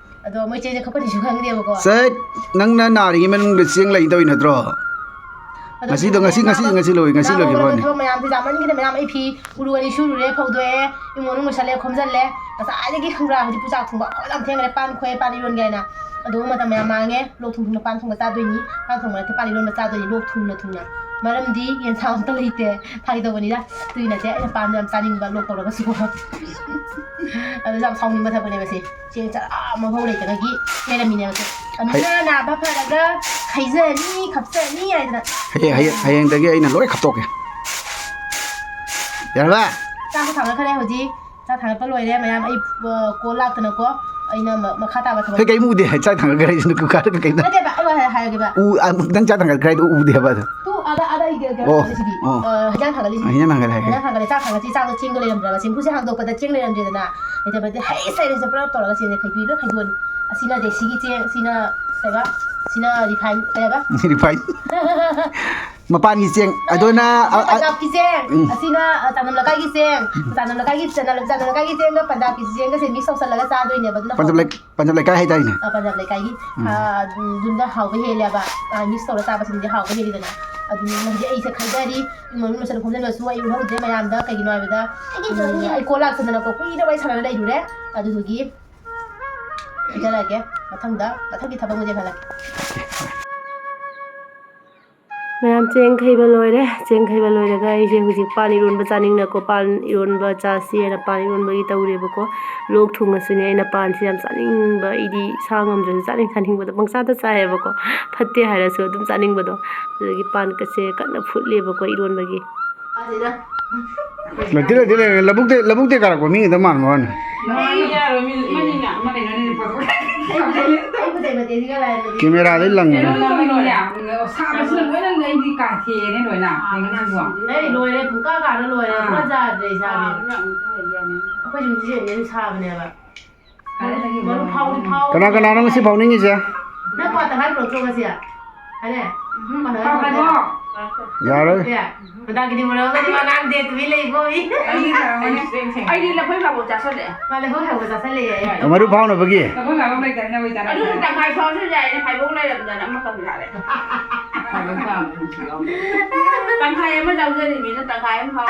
ꯑꯗꯣ ꯃꯣꯏ ꯆꯦꯡꯁꯦ ꯈꯞꯀꯅꯤꯁꯨ ꯈꯪꯗꯦꯕꯀꯣ꯫ ꯁꯠ, ꯅꯪꯅ ꯅꯥꯔꯤꯉꯩ ꯃꯅꯨꯡꯗ ꯆꯦꯡ ꯂꯩꯅ ꯇꯧꯔꯤ ꯅꯠꯇ꯭ꯔꯣ? ꯑꯗꯣ ꯉꯁꯤꯗꯣ, ꯉꯁꯤ, ꯉꯁꯤ, ꯅꯥꯕ-, ꯉꯁꯤ ꯂꯣꯏ, ꯉꯁꯤ ꯅꯥꯕ ꯂꯣꯏꯈꯤꯕ ꯍꯧꯔꯒ ꯋꯥꯅꯤ꯫ ꯊꯕꯛ ꯃꯌꯥꯝꯁꯦ ꯌꯥꯝꯃꯟꯈꯤꯗꯅ ꯃꯌꯥꯝ ꯑꯩ ꯐꯤ ꯎꯔꯨ ꯑꯅꯤ ꯁꯨꯔꯨꯔꯦ, ꯐꯧꯗꯣꯛꯑꯦ, ꯏꯃꯨꯡ ꯃꯅꯨꯡ ꯂꯣꯏꯁꯜꯂꯦ, ꯈꯣꯝꯖꯜꯂꯦ꯫ ꯉꯁꯥꯏꯗꯒꯤ ꯈꯪꯕ꯭ꯔꯥ, ꯍꯧꯖꯤꯛ ꯄꯨ ꯆꯥꯛ ꯊꯣꯡꯕ ꯑꯩꯈꯣꯏ ꯌꯥꯝ ꯊꯦꯡꯈ꯭ꯔꯦ, ꯄꯥꯟ ꯈꯣꯛꯑꯦ, ꯄꯥꯟ ꯏꯔꯣꯟꯒꯦ ꯍꯥꯏꯅ꯫ ꯑꯗꯨꯒ ꯃꯇꯝ ꯃꯌꯥꯝ ꯃꯥꯡꯉꯦ꯫ ꯂꯣꯛ ꯊꯨꯡ ꯊꯨꯡꯅ ꯄꯥꯟ ꯊꯣꯡꯕ ꯆꯥꯗꯣꯏꯅꯤ, ꯄꯥꯟ ꯊꯣꯡꯕ ꯅꯠꯇꯦ, ꯄꯥꯟ ꯏꯔꯣꯟꯕ ꯆꯥꯗꯣꯏꯅꯤ, ꯂꯣꯛ ꯊꯨꯡꯅ ꯊꯨꯡꯅ꯫ ꯃꯔꯝꯗꯤ ꯌꯦꯟꯁꯥꯡ ꯑꯝꯇ ꯂꯩꯇꯦ꯫ ꯐꯥꯒꯤ ꯇꯧꯕꯅꯤꯗ, ꯑꯗꯨꯏ ꯅꯠꯇꯦ, ꯑꯩꯅ ꯄꯥꯟꯗꯣ ꯌꯥꯝ ꯆꯥꯅꯤꯡꯕ, ꯂꯣꯛ ꯇꯧꯔꯒꯁꯨ꯫ ꯑꯗꯨꯁꯨ ꯌꯥꯝ ꯁꯥꯎꯅꯤꯡꯕ ꯊꯕꯛꯅꯦꯕ ꯁꯤ꯫ ꯆꯦꯡ ꯆꯔꯥ ꯑꯃꯐꯥꯎ ꯂꯩꯇꯕꯒꯤ ꯂꯩꯔꯝꯃꯤꯅꯦꯕ ꯁꯦ꯫ ꯑꯗꯨꯅ ꯍꯩ- ꯅꯥꯕ ꯐꯔꯒ ꯈꯩꯖꯅꯤ, ꯈꯞꯆꯅꯤ ꯍꯥꯏꯗꯅ꯫ ꯍꯌꯦꯡ, ꯍꯌꯦꯡ, ꯍꯌꯦꯡꯗꯒꯤ ꯑꯩꯅ ꯂꯣꯏ ꯈꯞꯇꯣꯛꯀꯦ꯫ ꯌꯥꯔꯕ? ꯆꯥꯛꯁꯨ ꯊꯥꯡꯒꯠꯈ꯭ꯔꯦ ꯍꯧꯖꯤꯛ꯫ ꯆꯥꯛ ꯊꯥꯡꯒꯠꯄ ꯂꯣꯏꯔꯦ ꯃꯌꯥꯝ꯫ ꯑꯩ, ꯑ, ꯀꯣꯜ ꯂꯥꯛꯇꯅꯀꯣ꯫ ꯑꯩꯅ ꯃ-, ꯃꯈꯥ ꯇꯥꯕ ꯊꯕꯛ ꯀꯩ ꯀꯩꯝ ꯎꯗꯦ꯫ ꯆꯥꯛ ꯊꯥꯡꯒꯠꯈ꯭ꯔꯦ ꯍꯥꯏꯁꯤꯅ ꯀꯨꯀꯥꯔꯗ ꯀꯩꯀꯩꯅꯣ꯫ ꯅꯠꯇꯦꯕ, ꯑꯩ ꯋꯥ ꯍꯥꯏ-, ꯍꯥꯏꯔꯒꯦꯕ꯫ ꯎ-, ꯑ, ꯅꯪ ꯆꯥꯛ ꯊꯥꯡꯒꯠꯈ꯭ꯔꯦ ꯍꯥꯏꯗꯣ ꯎꯗꯦ ꯍꯥꯏꯕ ꯑꯗꯣ꯫ ꯇꯨ, ꯑꯥꯗ, ꯑꯥꯗ ꯑꯩ ꯀꯩꯅꯣ ꯑꯣ, ꯇꯧꯔꯤꯁꯤꯗꯤ꯫ ꯑꯣ꯫ ꯑ, ꯍꯤꯟꯖꯥꯡ ꯊꯥꯡꯒꯠꯂꯤꯁꯤꯗꯤ꯫ ꯍꯤꯟꯖꯥꯡ ꯊꯥꯡꯒꯠꯂꯦ ꯍꯥꯏꯒꯦ꯫ ꯍꯤꯟꯖꯥꯡ ꯊꯥꯡꯒꯠꯂꯤ, ꯆꯥꯛꯇꯣ ꯆꯦꯡꯗꯣ ꯂꯩꯔꯝꯗ꯭ꯔꯕ, ꯆꯦꯡꯐꯨꯁꯦ ꯍꯥꯡꯗꯣꯛꯄꯗ ꯆꯦꯡ ꯂꯩꯔꯝꯗ꯭ꯔꯦꯗꯅ꯫ ꯂꯩꯇꯕꯗꯤ ꯍꯩꯁ ꯍꯩꯁ ꯄꯨꯂꯞ ꯇꯧꯔꯒ ꯆꯦꯡꯁꯦ ꯈꯩꯕꯤ ꯂꯣꯏ ꯈꯩꯗꯣꯛꯑꯅꯤ꯫ ꯑꯁꯤꯅ ꯗꯦꯁꯤꯒꯤ ꯆꯦꯡ, ꯁꯤꯅ ꯀꯩꯕ? ꯁꯤꯅ ꯔꯤꯐꯥꯏꯟ, ꯀꯩꯕ? ꯔꯤꯐꯥꯏꯟ꯫ ꯃꯄꯥꯟꯒꯤ ꯆꯦꯡ꯫ ꯑꯗꯨꯅ, ꯑ, ꯑ, ꯄꯟꯖꯥꯕꯀꯤ ꯆꯦꯡ꯫ ꯎꯝ꯫ ꯑꯁꯤꯅ, ꯑ, ꯆꯥꯅꯝ ꯂꯩꯀꯥꯏꯒꯤ ꯆꯦꯡ꯫ ꯆꯥꯅꯝ ꯂꯩꯀꯥꯏꯒꯤ, ꯆꯥꯅꯝ, ꯆꯥꯅꯝ ꯂꯩꯀꯥꯏꯒꯤ ꯆꯦꯡꯒ ꯄꯟꯖꯥꯕꯀꯤ ꯆꯦꯡꯒꯁꯦ ꯃꯤꯛꯁ ꯇꯧꯁꯜꯂꯒ ꯆꯥꯗꯣꯏꯅꯦꯕ꯫ ꯑꯗꯨꯅ ꯄꯟꯖꯥꯕ ꯍꯥꯎꯕꯅꯦ꯫ ꯂꯩ-, ꯄꯟꯖꯥꯕ ꯂꯩꯀꯥꯏ ꯍꯥꯏꯇꯥꯔꯦꯅꯦ꯫ ꯑ, ꯄꯟꯖꯥꯕ ꯂꯩꯀꯥꯏꯒꯤ꯫ ꯎꯝ꯫ ꯑ, ꯑꯗꯨꯝ, ꯑꯗꯨꯝꯗ ꯍꯥꯎꯕ ꯍꯦꯜꯂꯦꯕ꯫ ꯑ, ꯃꯤꯛꯁ ꯇꯧꯔ ꯆꯥꯕꯁꯤꯡꯗꯤ ꯍꯥꯎꯕ ꯍꯦꯜꯂꯤꯗꯅ꯫ ꯑꯗꯨꯅ ꯍꯧꯖꯤꯛ ꯑꯩꯁꯦ ꯈꯟꯖꯔꯤ, ꯏꯃꯨꯡ ꯃꯅꯨꯡ ꯂꯣꯏꯁꯜ ꯈꯣꯝꯖꯤꯟꯕꯁꯨ ꯑꯩ ꯎꯍꯧꯗ꯭ꯔꯦ ꯃꯌꯥꯝꯗ꯫ ꯀꯩꯒꯤꯅꯣ ꯍꯥꯏꯕꯗ, ꯎꯝ, ꯑꯩ ꯀꯣꯜ ꯂꯥꯛꯇꯗꯅꯀꯣ ꯀꯨꯏꯅ ꯋꯥꯔꯤ ꯁꯥꯟꯅꯔ ꯂꯩꯔꯨꯔꯦ꯫ ꯑꯗꯨꯗꯨꯒꯤ ꯍꯥꯏꯖꯔꯛꯑꯒꯦ꯫ ꯃꯊꯪꯗ, ꯃꯊꯪꯒꯤ ꯊꯕꯛ ꯑꯃ ꯌꯦꯡꯍꯜꯂꯛꯀꯦ꯫ ꯃꯌꯥꯝ ꯆꯦꯡ ꯈꯩꯕ ꯂꯣꯏꯔꯦ꯫ ꯆꯦꯡ ꯈꯩꯕ ꯂꯣꯏꯔꯒ ꯑꯩꯁꯦ ꯍꯧꯖꯤꯛ ꯄꯥꯟ ꯏꯔꯣꯟꯕ ꯆꯥꯅꯤꯡꯅꯀꯣ, ꯄꯥꯟ ꯏꯔꯣꯟꯕ ꯆꯥꯁꯤ ꯍꯥꯏꯅ ꯄꯥꯟ ꯏꯔꯣꯟꯕꯒꯤ ꯇꯧꯔꯦꯕꯀꯣ꯫ ꯂꯣꯛ ꯊꯨꯡꯉꯁꯨꯅꯦ ꯑꯩꯅ ꯄꯥꯟꯁꯦ ꯌꯥꯝ ꯆꯥꯅꯤꯡꯕ, ꯑꯩꯗꯤ ꯁꯥ ꯉꯝꯗ꯭ꯔꯁꯨ ꯆꯥꯅꯤꯡ ꯆꯥꯅꯤꯡꯕꯗꯣ ꯄꯪꯆꯥꯗ ꯆꯥꯏꯌꯦꯕꯀꯣ꯫ ꯐꯠꯇꯦ ꯍꯥꯏꯔꯁꯨ ꯑꯗꯨꯝ ꯆꯥꯅꯤꯡꯕꯗꯣ꯫ ꯑꯗꯨꯗꯒꯤ ꯄꯥꯟꯒꯁꯦ ꯀꯟꯅ ꯐꯨꯠꯂꯦꯕꯀꯣ ꯏꯔꯣꯟꯕꯒꯤ꯫ ꯂꯩꯇꯦ, ꯂꯩꯇꯦ, ꯂꯩꯇꯦ꯫ ꯂꯧꯕꯨꯛꯇꯩ, ꯂꯧꯕꯨꯛꯇꯩ ꯀꯥꯔꯛꯄ ꯃꯤꯒꯤꯗ ꯃꯥꯟꯕ ꯋꯥꯅꯤ꯫ ꯅꯣꯏ ꯌꯥꯔꯣꯏ, ꯃꯤ, ꯃꯅꯤꯅ, ꯑꯃ ꯀꯩꯅꯣꯅꯦ, ꯄꯨꯔꯛꯑꯣ꯫ ꯑꯩ ꯐꯖꯩ ꯃꯇꯦꯛꯁꯤꯒ ꯂꯥꯏꯔꯗꯤ꯫ ꯀꯦꯃꯦꯔꯥꯗꯩ ꯂꯪꯉꯦ꯫ ꯀꯩꯅꯣ, ꯅꯪ ꯃꯅꯤꯅꯦ, ꯁꯥꯕꯁꯤꯅ ꯂꯣꯏꯅ ꯑꯩꯗꯤ ꯀꯥꯊꯦꯛꯑꯦꯅꯦ ꯂꯣꯏꯅ꯫ ꯀꯩꯅꯣꯁꯤꯕꯣ? ꯑꯩ ꯂꯣꯏꯔꯦ, ꯄꯨꯡꯀꯥ ꯀꯥꯔ ꯂꯣꯏꯔꯦ꯫ ꯑꯥ꯫ ꯄꯨꯔꯥ ꯌꯥꯗ꯭ꯔꯦ ꯏꯁꯥꯗꯤ꯫ ꯑꯥ, ꯑꯗꯨꯅ ꯑꯃꯨꯛ ꯇꯧꯔꯗꯤ ꯌꯥꯅꯤ꯫ ꯑꯩꯈꯣꯏ ꯁꯨꯝ ꯁꯤꯖꯤꯟꯅꯗꯤ ꯑꯗꯨꯝ ꯁꯥꯕꯅꯦꯕ꯫ ꯀꯗꯥꯏꯗꯒꯤ ꯃꯔꯨꯞ ꯐꯥꯎꯗꯤ ꯐꯥꯎ-, ꯀꯅꯥ ꯀꯅꯥꯅꯣ ꯉꯁꯤ ꯐꯥꯎꯅꯤꯡꯉꯤꯁꯦ? ꯅꯪ ꯀ꯭ꯋꯥ ꯇꯪꯈꯥꯏ ꯄꯨꯔꯛꯇ꯭ꯔꯣ ꯉꯁꯤ? ꯍꯥꯏꯅꯦ? ꯎꯝ, ꯀ꯭ꯋꯥ ꯇꯪꯈꯥꯏ ꯄꯨꯔꯛꯇ꯭ꯔꯣ? ꯄꯥꯎ ꯍꯥꯏꯔꯣ꯫ ꯌꯥꯔꯣꯏ꯫ ꯃꯗꯥꯒꯤꯗꯤ ꯃꯔꯛ ꯑꯃꯗꯤ ꯃꯥ ꯉꯥꯡꯗꯦ, ꯇꯨꯃꯤꯟ ꯂꯩꯀꯣ꯫ ꯑꯩꯗꯤ ꯂꯐꯣꯏ ꯐꯥꯕꯧ ꯆꯥꯁꯜꯂꯦ꯫ ꯃꯥ ꯂꯐꯣꯏ ꯐꯥꯕꯧ ꯆꯥꯁꯜꯂꯦ꯫ ꯃꯔꯨ ꯐꯥꯎꯅꯕꯒꯤ꯫ ꯂꯐꯣꯏ ꯐꯥꯕꯧ ꯂꯩꯇꯕꯅꯤꯅ ꯑꯣꯏ ꯆꯥꯔꯝꯃꯦ꯫ ꯑꯗꯨꯁꯨ ꯇꯪꯈꯥꯏ ꯐꯥꯎꯁꯨ ꯌꯥꯏꯅ ꯐꯥꯏꯕꯧ ꯂꯩꯔꯝꯗꯅ ꯑꯃꯈꯛ ꯆꯥꯔꯦ꯫ ꯇꯪꯈꯥꯏ ꯑꯃ ꯂꯧꯖꯔꯤꯅꯤꯅ ꯇꯪꯈꯥꯏ ꯑꯃ ꯐꯥꯎ꯫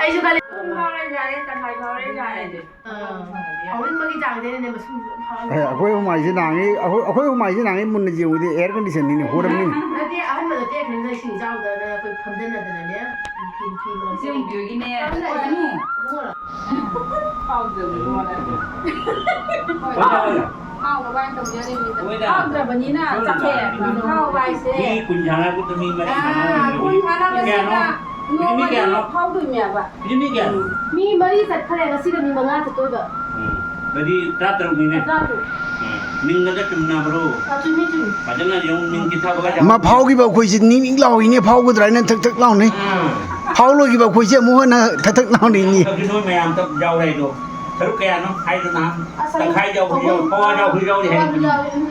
ꯑꯩꯁꯨ ꯈꯜꯂꯦ꯫ ꯐꯥꯎ ꯂꯩꯔꯝꯗꯥꯏꯗ ꯇꯪꯈꯥꯏ ꯐꯥꯎ ꯂꯩꯔꯝꯗꯥꯏꯗ꯫ ꯑꯥ꯫ ꯐꯥꯎꯅꯤꯡꯕꯒꯤ ꯆꯥꯡꯗꯩꯅꯅꯦ ꯃꯁꯨꯡꯁꯨ ꯑꯗꯨꯝ ꯐꯥꯎꯔꯝꯃꯦ꯫ ꯑꯦ, ꯑꯩꯈꯣꯏ ꯑꯍꯨꯝ ꯍꯥꯏꯁꯦ ꯅꯍꯥꯟꯒꯩ, ꯑꯩꯈꯣꯏ, ꯑꯩꯈꯣꯏ ꯑꯍꯨꯝ ꯍꯥꯏꯁꯦ ꯅꯍꯥꯟꯒꯩ ꯃꯨꯟꯅ ꯌꯦꯡꯉꯨꯗꯦ, air conditionꯅꯤꯅꯦ, ꯍꯣꯔꯝꯅꯤꯅꯦ꯫ ꯅꯠꯇꯦ, ꯑꯍꯟꯕꯗꯣ ꯇꯦꯛꯈ꯭ꯔꯦꯅ ꯏꯁꯤꯡ ꯏꯆꯥꯎꯗꯅ ꯑꯩꯈꯣꯏ ꯐꯝꯖꯤꯟꯅꯗꯅꯅꯦ꯫ ꯐꯤ, ꯐꯤ ꯂꯣꯟꯁꯤꯟ-, ꯏꯆꯦ ꯃꯨꯕꯤꯍꯣꯏꯒꯤꯅꯦ꯫ ꯐꯝꯖꯤꯟ-, ꯏꯕꯨꯡꯉꯣ꯫ ꯍꯥꯎꯗꯕꯅꯤ ꯃꯥꯅ꯫ ꯍꯣꯏ, ꯍꯣꯏ꯫ ꯍꯥꯎꯅꯕ ꯍꯥꯏꯅ ꯇꯧꯖꯔꯤꯕꯅꯤꯗ꯫ ꯍꯣꯏꯗ꯫ ꯍꯥꯎꯗ꯭ꯔꯕꯅꯤꯅ ꯆꯥꯊꯣꯛꯑꯦ꯫ ꯍꯥꯎꯕ ꯍꯥꯏꯁꯦ꯫ ꯃꯤ ꯀꯨꯟ ꯁꯥꯟꯅꯕꯗ ꯃꯤ ꯃꯔꯤ ꯑꯥ, ꯁꯥꯟꯅꯕ ꯀꯨꯟ ꯁꯥꯟꯅꯕꯁꯤꯗ ꯀꯌꯥꯅꯣ? ꯅꯣꯡꯃꯗꯤ ꯃꯤ ꯀꯌꯥꯅꯣ? ꯐꯥꯎꯗꯣꯏꯅꯦꯕ꯫ ꯃꯤ ꯀꯌꯥꯅꯣ? ꯃꯤ ꯃꯔꯤ ꯆꯠꯈ꯭ꯔꯦ, ꯉꯁꯤꯒ ꯃꯤ ꯃꯉꯥ ꯆꯠꯇꯣꯏꯕ꯫ ꯎꯝ꯫ ꯑꯗꯨꯗꯤ ꯇꯔꯥꯇꯔꯨꯛꯅꯤꯅꯦ꯫ ꯇꯔꯥꯇꯔꯨꯛ꯫ ꯎꯝ꯫ ꯃꯤꯡꯒꯗ ꯆꯨꯝꯅꯕ꯭ꯔꯣ? ꯑ, ꯆꯨꯝꯃꯤ, ꯆꯨꯝꯃꯤ꯫ ꯐꯖꯅ ꯌꯦꯡꯉꯨ, ꯃꯤꯡ ꯆꯤꯠꯊꯕꯒ ꯌꯥꯝ ꯑꯃ ꯐꯥꯎꯈꯤꯕ ꯑꯩꯈꯣꯏꯁꯦ ꯅꯤꯡ ꯅꯤꯡ ꯂꯥꯎꯔꯤꯅꯦ, ꯐꯥꯎꯒꯗ꯭ꯔꯥ ꯍꯥꯏꯅ ꯊꯛ ꯊꯛ ꯂꯥꯎꯅꯤ꯫ ꯑꯥ꯫ ꯐꯥꯎ ꯂꯣꯏꯈꯤꯕ ꯑꯩꯈꯣꯏꯁꯦ ꯑꯃꯨꯛ ꯍꯟꯅ ꯊꯛ ꯊꯛ ꯂꯥꯎꯅꯤꯡꯉꯤ꯫ ꯍꯟꯗꯛꯇꯤ ꯅꯣꯏ ꯃꯌꯥꯝ ꯇꯞ ꯌꯥꯎꯔꯦ ꯍꯥꯏꯗꯣ꯫ ꯁꯔꯨꯛ ꯀꯌꯥꯅꯣ ꯍꯥꯏꯗꯣ ꯅꯍꯥꯟ? ꯑꯁ, ꯇꯪꯈꯥꯏ ꯌꯥꯎꯕ ꯑꯍꯨꯝ꯫ ꯌꯥꯎ-, ꯄꯋꯥ ꯌꯥꯎꯕ ꯌꯥꯎꯔꯤ ꯍꯥꯏ꯫ ꯑꯍꯨꯝ ꯌꯥꯎꯔꯤ꯫ ꯎꯝ꯫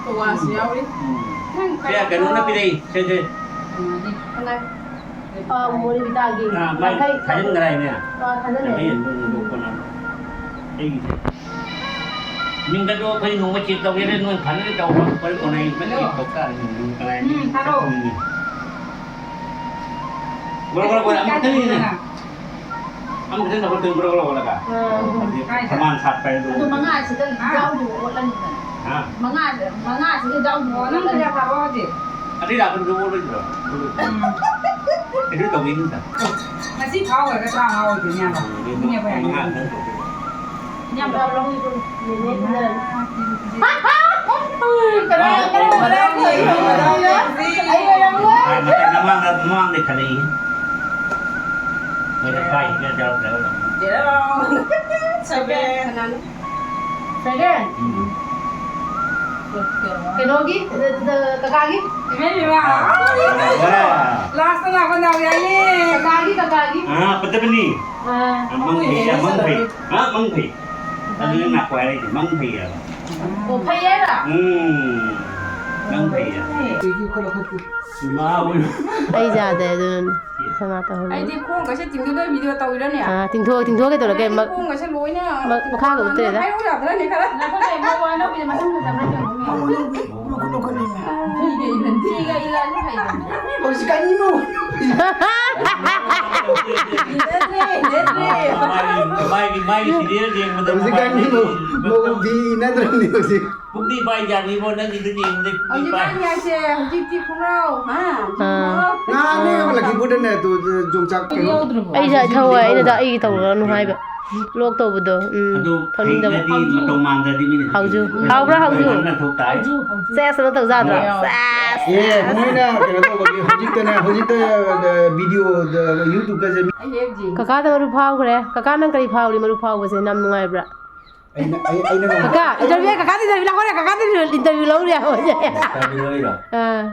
ꯄꯋꯥꯁꯨ ꯌꯥꯎꯔꯤ꯫ ꯎꯝ꯫ ꯅꯪ ꯁꯦ, ꯀꯩꯅꯣꯅ ꯄꯤꯔꯛꯏ꯫ ꯁꯦ, ꯁꯦ꯫ ꯎꯝ꯫ ꯑꯥ, ꯃꯣꯔꯤꯕꯤꯇꯥꯒꯤ ꯑꯥ, ꯃꯥꯏ ꯌꯥꯡꯈꯩ꯫ ꯊꯥꯖꯤꯟꯈ꯭ꯔꯦ ꯍꯥꯏꯅꯦ꯫ ꯑꯥ, ꯊꯥꯖꯤꯟꯈ꯭ꯔꯦ꯫ ꯌꯥꯡꯈꯩ ꯍꯦꯟꯕ ꯎꯝ꯫ ꯍꯨꯟꯗꯣꯛꯄꯅ꯫ ꯑꯩꯒꯤꯁꯦ꯫ ꯃꯤꯡꯒꯗꯣ ꯑꯩꯈꯣꯏ ꯅꯣꯡꯃ check ꯇꯧꯒꯦꯅꯦ, ꯅꯣꯏ ꯐꯅꯗꯤ ꯇꯧꯕ꯫ ꯍꯣꯔꯦꯟ ꯀꯣꯟꯅ ꯑꯩ check ꯇꯧ ꯇꯥꯔꯦ, ꯃꯤꯡ ꯀꯗꯥꯏ ꯎꯝ, ꯊꯥꯔꯛꯑꯣ꯫ ꯎꯝ꯫ ꯒꯣꯔꯣ, ꯒꯣꯔꯣ, ꯒꯣꯔꯣ, ꯑꯃꯨꯛꯇꯪꯅꯤꯅꯦ꯫ ꯑꯃꯨꯛꯇꯪ ꯅꯈꯨꯠꯇ ꯒꯣꯔꯣ, ꯒꯣꯔꯣ ꯑꯣꯠꯂꯒ꯫ ꯑꯥ꯫ ꯍꯧꯖꯤꯛ ꯀꯥꯏꯗ? ꯁꯃꯥꯟ ꯁꯥꯠꯄ ꯍꯥꯏꯗꯣ꯫ ꯑꯗꯣ ꯃꯉꯥꯁꯤꯗ ꯍꯥ? ꯌꯥꯎꯗꯣꯏꯕ ꯑꯣꯠꯂꯅꯤꯗꯅ꯫ ꯍꯥ? ꯃꯉꯥꯁꯦ, ꯃꯉꯥꯁꯤꯗ ꯌꯥꯎꯗꯣꯏꯕ ꯑꯣ, ꯅꯪ ꯑꯣꯠꯂꯅꯤ꯫ ꯀꯌꯥ ꯊꯥꯔꯛꯑꯣ ꯍꯧꯖꯤꯛ? ꯑꯗꯨꯏ ꯂꯥꯛꯄꯗꯨ ꯑꯣꯠꯂꯣꯏꯗ꯭ꯔꯣ? ꯎꯝ꯫ ꯑꯗꯨ ꯇꯧꯕꯤꯅꯨꯗ꯫ ꯉꯁꯤ ꯐꯥꯎꯈ꯭ꯔꯒ ꯇꯔꯥꯃꯉꯥ ꯑꯣꯏꯗꯣꯏꯅꯦꯕ꯫ ꯎꯝ, ꯃꯤ ꯑꯩꯈꯣꯏ ꯃꯉꯥ ꯈꯛꯇꯪ ꯇꯧꯗꯣꯏꯕ꯫ ꯌꯥꯝ ꯐꯕ ꯂꯧꯅꯤꯀꯣ꯫ ꯅꯦꯅꯦ ꯄꯨꯟꯅꯔꯅꯤ꯫ ꯀꯅꯥ, ꯀꯅꯥ, ꯀꯅꯥ, ꯀꯅꯥ? ꯑꯩ ꯑꯣꯏꯔꯝꯃꯣꯏ꯫ ꯃꯇꯝ ꯃꯃꯥꯡꯗ, ꯃꯃꯥꯡꯗ ꯈꯜꯂꯛꯏ꯫ ꯃꯣꯏꯗ ꯄꯥꯏ, ꯌꯥꯎꯗ꯭ꯔꯒ ꯑꯗꯨꯝ꯫ Seven꯫ ꯀꯅꯥꯅꯣ? Seven? ꯎꯝ꯫ ꯀꯩꯅꯣꯒꯤ, ꯀꯀꯥꯒꯤ? ꯏꯃꯩ ꯏꯃꯩ꯫ ꯑꯥ, ꯂꯥꯁꯇ ꯂꯥꯛꯄ ꯗꯥꯎ ꯌꯥꯏꯌꯦ꯫ ꯀꯀꯥꯒꯤ, ꯀꯀꯥꯒꯤ꯫ ꯑꯥ, ꯄꯠꯇꯕꯅꯤ꯫ ꯑꯥ꯫ ꯑꯥ, ꯃꯪ ꯐꯩ, ꯃꯪ ꯐꯩ꯫ ꯑꯥ, ꯃꯪ ꯐꯩ꯫ ꯑꯗꯨꯅ ꯅꯥꯀꯣ ꯍꯥꯏꯔꯛꯏꯁꯦ, ꯃꯪ ꯐꯩ ꯍꯥꯏꯕ꯫ ꯑꯣ, ꯐꯩ ꯍꯥꯏꯔꯣ? ꯎꯝ꯫ ꯅꯪ ꯐꯩꯌꯦ꯫ ꯏꯃꯥ ꯑꯣꯏ꯫ ꯑꯩ ꯌꯥꯗꯦ ꯑꯗꯨꯅꯅꯦ꯫ ꯁꯅꯥ ꯇꯧꯍꯧꯕ꯫ ꯑꯩꯗꯤ ꯈꯣꯡꯒꯁꯦ ꯇꯤꯡꯊꯣꯛꯇꯣꯏ ꯚꯤꯗꯤꯑꯣ ꯇꯧꯔꯤꯔꯅꯦ? ꯑꯥ, ꯇꯤꯡꯊꯣꯛ, ꯇꯤꯡꯊꯣꯛꯑꯒꯦ ꯇꯧꯔꯒꯦ꯫ ꯑꯩꯗꯤ ꯃ-, ꯈꯣꯡꯒꯁꯦ ꯂꯣꯏꯅ ꯃ-, ꯃꯈꯥꯒ ꯎꯠꯇ꯭ꯔꯦꯗ꯫ ꯍꯥꯏꯔꯧ ꯌꯥꯗ꯭ꯔꯅꯦ ꯈꯔ? ꯉꯥꯏꯈꯣꯅꯦ, ꯃꯧ ꯑꯅꯧꯕꯤꯁꯦ ꯃꯁꯝ ꯐꯖꯕ꯭ꯔꯥ ꯌꯦꯡꯉꯨꯅꯦ꯫ ꯃꯧ ꯑꯅꯧꯕꯤ, ꯃꯈꯨꯠ ꯂꯧꯈꯠꯂꯤꯅꯦ꯫ ꯐꯤꯒ ꯏꯜꯂꯗꯤ ꯐꯩꯗꯅ꯫ ꯍꯧꯖꯤꯛꯀꯥꯟꯒꯤ ꯃꯧ꯫ ꯏꯅꯗ꯭ꯔꯦ, ꯏꯅꯗ꯭ꯔꯦ꯫ ꯃꯥꯒꯤ, ꯃꯥꯒꯤ, ꯃꯥꯒꯤ ꯁꯤꯔꯤꯌꯦꯜ ꯌꯦꯡꯕꯗ ꯍꯧꯖꯤꯛꯀꯥꯟꯒꯤ ꯃꯧ, ꯃꯧ ꯐꯤ ꯏꯅꯗ꯭ꯔꯕꯅꯤ ꯍꯧꯖꯤꯛ꯫ ꯄꯨꯛꯅꯤꯡ ꯄꯥꯏ ꯖꯥꯠꯅꯤꯕꯣ, ꯅꯪꯒꯤꯗꯨ ꯌꯦꯡꯕꯗ ꯄꯨꯛꯅꯤꯡ ꯄꯥꯏ꯫ ꯍꯧꯖꯤꯛꯀꯥꯟꯒꯤ ꯍꯥꯏꯁꯦ ꯍꯧꯖꯤꯛꯇꯤ ꯈꯣꯡꯒ꯭ꯔꯥꯎ, ꯍꯥ? ꯑꯥ꯫ ꯅꯍꯥꯟꯅꯦ ꯂꯛꯈꯤꯄꯨꯔꯗꯅꯦ ꯑꯗꯨ ꯌꯣꯡꯆꯥꯛ ꯀꯩꯅꯣ꯫ ꯑꯩꯁꯦ ꯊꯧꯋꯦ, ꯑꯩꯅ ꯗ ꯑꯩꯒꯤ ꯇꯧꯔꯨꯔꯅꯨ ꯍꯥꯏꯕ꯫ ꯕ꯭ꯂꯣꯛ ꯇꯧꯕꯗꯣ꯫ ꯎꯝ, ꯑꯗꯨ ꯊꯧꯅꯤꯡꯗꯕ꯫ ꯍꯩꯅꯗꯤ ꯃꯇꯧ ꯃꯥꯟꯗ꯭ꯔꯗꯤ ꯃꯤꯅ ꯍꯥꯎꯖꯨ꯫ ꯍꯥꯎꯕ꯭ꯔꯥ, ꯍꯥꯎꯖꯨ? ꯍꯥꯎꯖꯨ, ꯍꯥꯎꯖꯨ꯫ ꯁꯦꯁ ꯑꯃ ꯇꯧꯖꯥꯗ꯭ꯔꯣ? ꯍꯣꯏ꯫ ꯁꯦꯁ꯫ ꯑꯦ, ꯃꯣꯏꯅ ꯀꯩꯅꯣ ꯇꯧꯕꯒꯤ ꯍꯧꯖꯤꯛꯇꯅꯦ, ꯍꯧꯖꯤꯛꯇ, ꯑ, ꯚꯤꯗꯤꯑꯣꯗ, YouTube-ꯀꯁꯦ ꯃꯤ ꯀꯀꯥꯗ ꯃꯔꯨꯞ ꯐꯥꯎꯈ꯭ꯔꯦ꯫ ꯀꯀꯥ, ꯅꯪ ꯀꯔꯤ ꯐꯥꯎꯔꯤ ꯃꯔꯨꯞ ꯐꯥꯎꯕꯁꯦ? ꯌꯥꯝ ꯅꯨꯡꯉꯥꯏꯕ꯭ꯔꯥ? ꯑꯩꯅ, ꯑꯩ, ꯑꯩꯅ ꯅꯣꯡꯃ ꯀꯀꯥ, interview, ꯀꯀꯥꯗ interview ꯂꯧꯈ꯭ꯔꯦ, ꯀꯀꯥꯗ interview ꯂꯧꯔꯦ꯫ ꯇꯥꯕꯤꯔꯣꯏꯔꯣ? ꯑꯥ꯫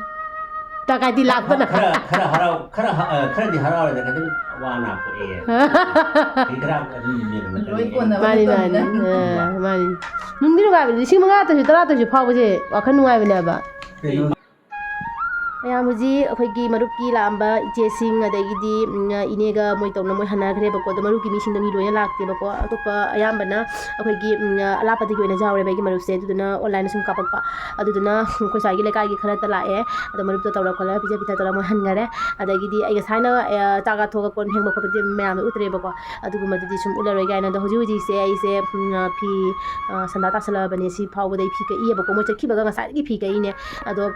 ꯇꯀꯥꯏꯗꯤ ꯂꯥꯛꯄꯅ꯫ ꯈꯔ, ꯈꯔ ꯍꯔꯥꯎ-, ꯈꯔ ꯍ-, ꯑ, ꯈꯔꯗꯤ ꯍꯔꯥꯎꯔꯦꯗ, ꯈꯤꯇꯪ ꯋꯥ ꯅꯥ ꯄꯣꯛꯑꯦ꯫ ꯈꯔ ꯑꯗꯨꯝ ꯌꯦꯡꯉꯒ ꯂꯣꯏ ꯀꯣꯟꯅꯕ ꯃꯥꯅꯤ, ꯃꯥꯅꯤ꯫ ꯃꯇꯝꯅꯤꯅ꯫ ꯑ, ꯃꯥꯅꯤ꯫ ꯅꯨꯡꯗꯤ ꯅꯨꯡꯉꯥꯏꯕꯅꯤ꯫ ꯂꯤꯁꯤꯡ ꯃꯉꯥ ꯇꯔꯥ ꯇꯔꯨꯛ ꯐꯥꯎꯕꯁꯦ ꯋꯥꯈꯜ ꯅꯨꯡꯉꯥꯏꯕꯅꯦꯕ꯫ ꯀꯩꯅꯣ? ꯃꯌꯥꯝ ꯍꯧꯖꯤꯛ ꯑꯩꯈꯣꯏꯒꯤ ꯃꯔꯨꯞꯀꯤ ꯂꯥꯛꯑꯝꯕ ꯏꯆꯦꯁꯤꯡ, ꯑꯗꯒꯤꯗꯤ, ꯎꯝ, ꯏꯅꯦꯒ ꯃꯣꯏ ꯇꯧꯅ ꯃꯣꯏ ꯍꯟꯅꯈ꯭ꯔꯦꯕꯀꯣ꯫ ꯑꯗꯣ ꯃꯔꯨꯞꯀꯤ ꯃꯤꯁꯤꯡꯗꯣ ꯃꯤ ꯂꯣꯏꯅ ꯂꯥꯛꯇꯦꯕꯀꯣ꯫ ꯑꯇꯣꯞꯄ ꯑꯌꯥꯝꯕꯅ ꯑꯩꯈꯣꯏꯒꯤ, ꯎꯝ, ꯑꯂꯥꯞꯄꯗꯒꯤ ꯑꯣꯏꯅ ꯌꯥꯎꯔꯦꯕ ꯑꯩꯒꯤ ꯃꯔꯨꯞꯁꯦ꯫ ꯑꯗꯨꯗꯨꯅ online ꯁꯨꯝ ꯀꯥꯞꯄꯛꯄ꯫ ꯑꯗꯨꯗꯨꯅ ꯑꯩꯈꯣꯏ ꯁ꯭ꯋꯥꯏꯒꯤ ꯂꯩꯀꯥꯏꯒꯤ ꯈꯔꯇ ꯂꯥꯛꯑꯦ꯫ ꯑꯗꯣ ꯃꯔꯨꯞꯇꯣ ꯇꯧꯔ ꯈꯣꯠꯂꯒ ꯄꯤꯖ ꯄꯤꯊꯛ ꯇꯧꯔꯒ ꯃꯣꯏ ꯍꯟꯈꯔꯦ꯫ ꯑꯗꯒꯤꯗꯤ ꯑꯩ ꯉꯁꯥꯏꯅ, ꯑ, ꯆꯥꯛ ꯆꯥꯊꯣꯛꯑꯒ ꯀꯣꯟ ꯐꯦꯡꯕ ꯈꯣꯠꯄꯗꯤ ꯃꯌꯥꯝꯗ ꯎꯠꯇ꯭ꯔꯦꯕꯀꯣ꯫ ꯑꯗꯨꯒꯨꯝꯕꯗꯨꯗꯤ ꯁꯨꯝ ꯎꯠꯂꯔꯣꯏ ꯀꯥꯏꯅ꯫ ꯑꯗꯣ ꯍꯧꯖꯤꯛ ꯍꯧꯖꯤꯛꯁꯦ ꯑꯩꯁꯦ, ꯎꯝ, ꯑ, ꯐꯤ, ꯑ, ꯁꯟꯗꯥ ꯇꯥꯁꯜꯂꯛꯑꯕꯅꯦ꯫ ꯁꯤ ꯐꯥꯎꯕꯗ ꯑꯩ ꯐꯤ ꯀꯛꯏꯌꯦꯕꯀꯣ꯫ ꯃꯣꯏ ꯆꯠꯈꯤꯕꯒ ꯉꯁꯥꯏꯗꯒꯤ ꯐꯤ ꯀꯛꯏꯅꯦ꯫ ꯑꯗꯣ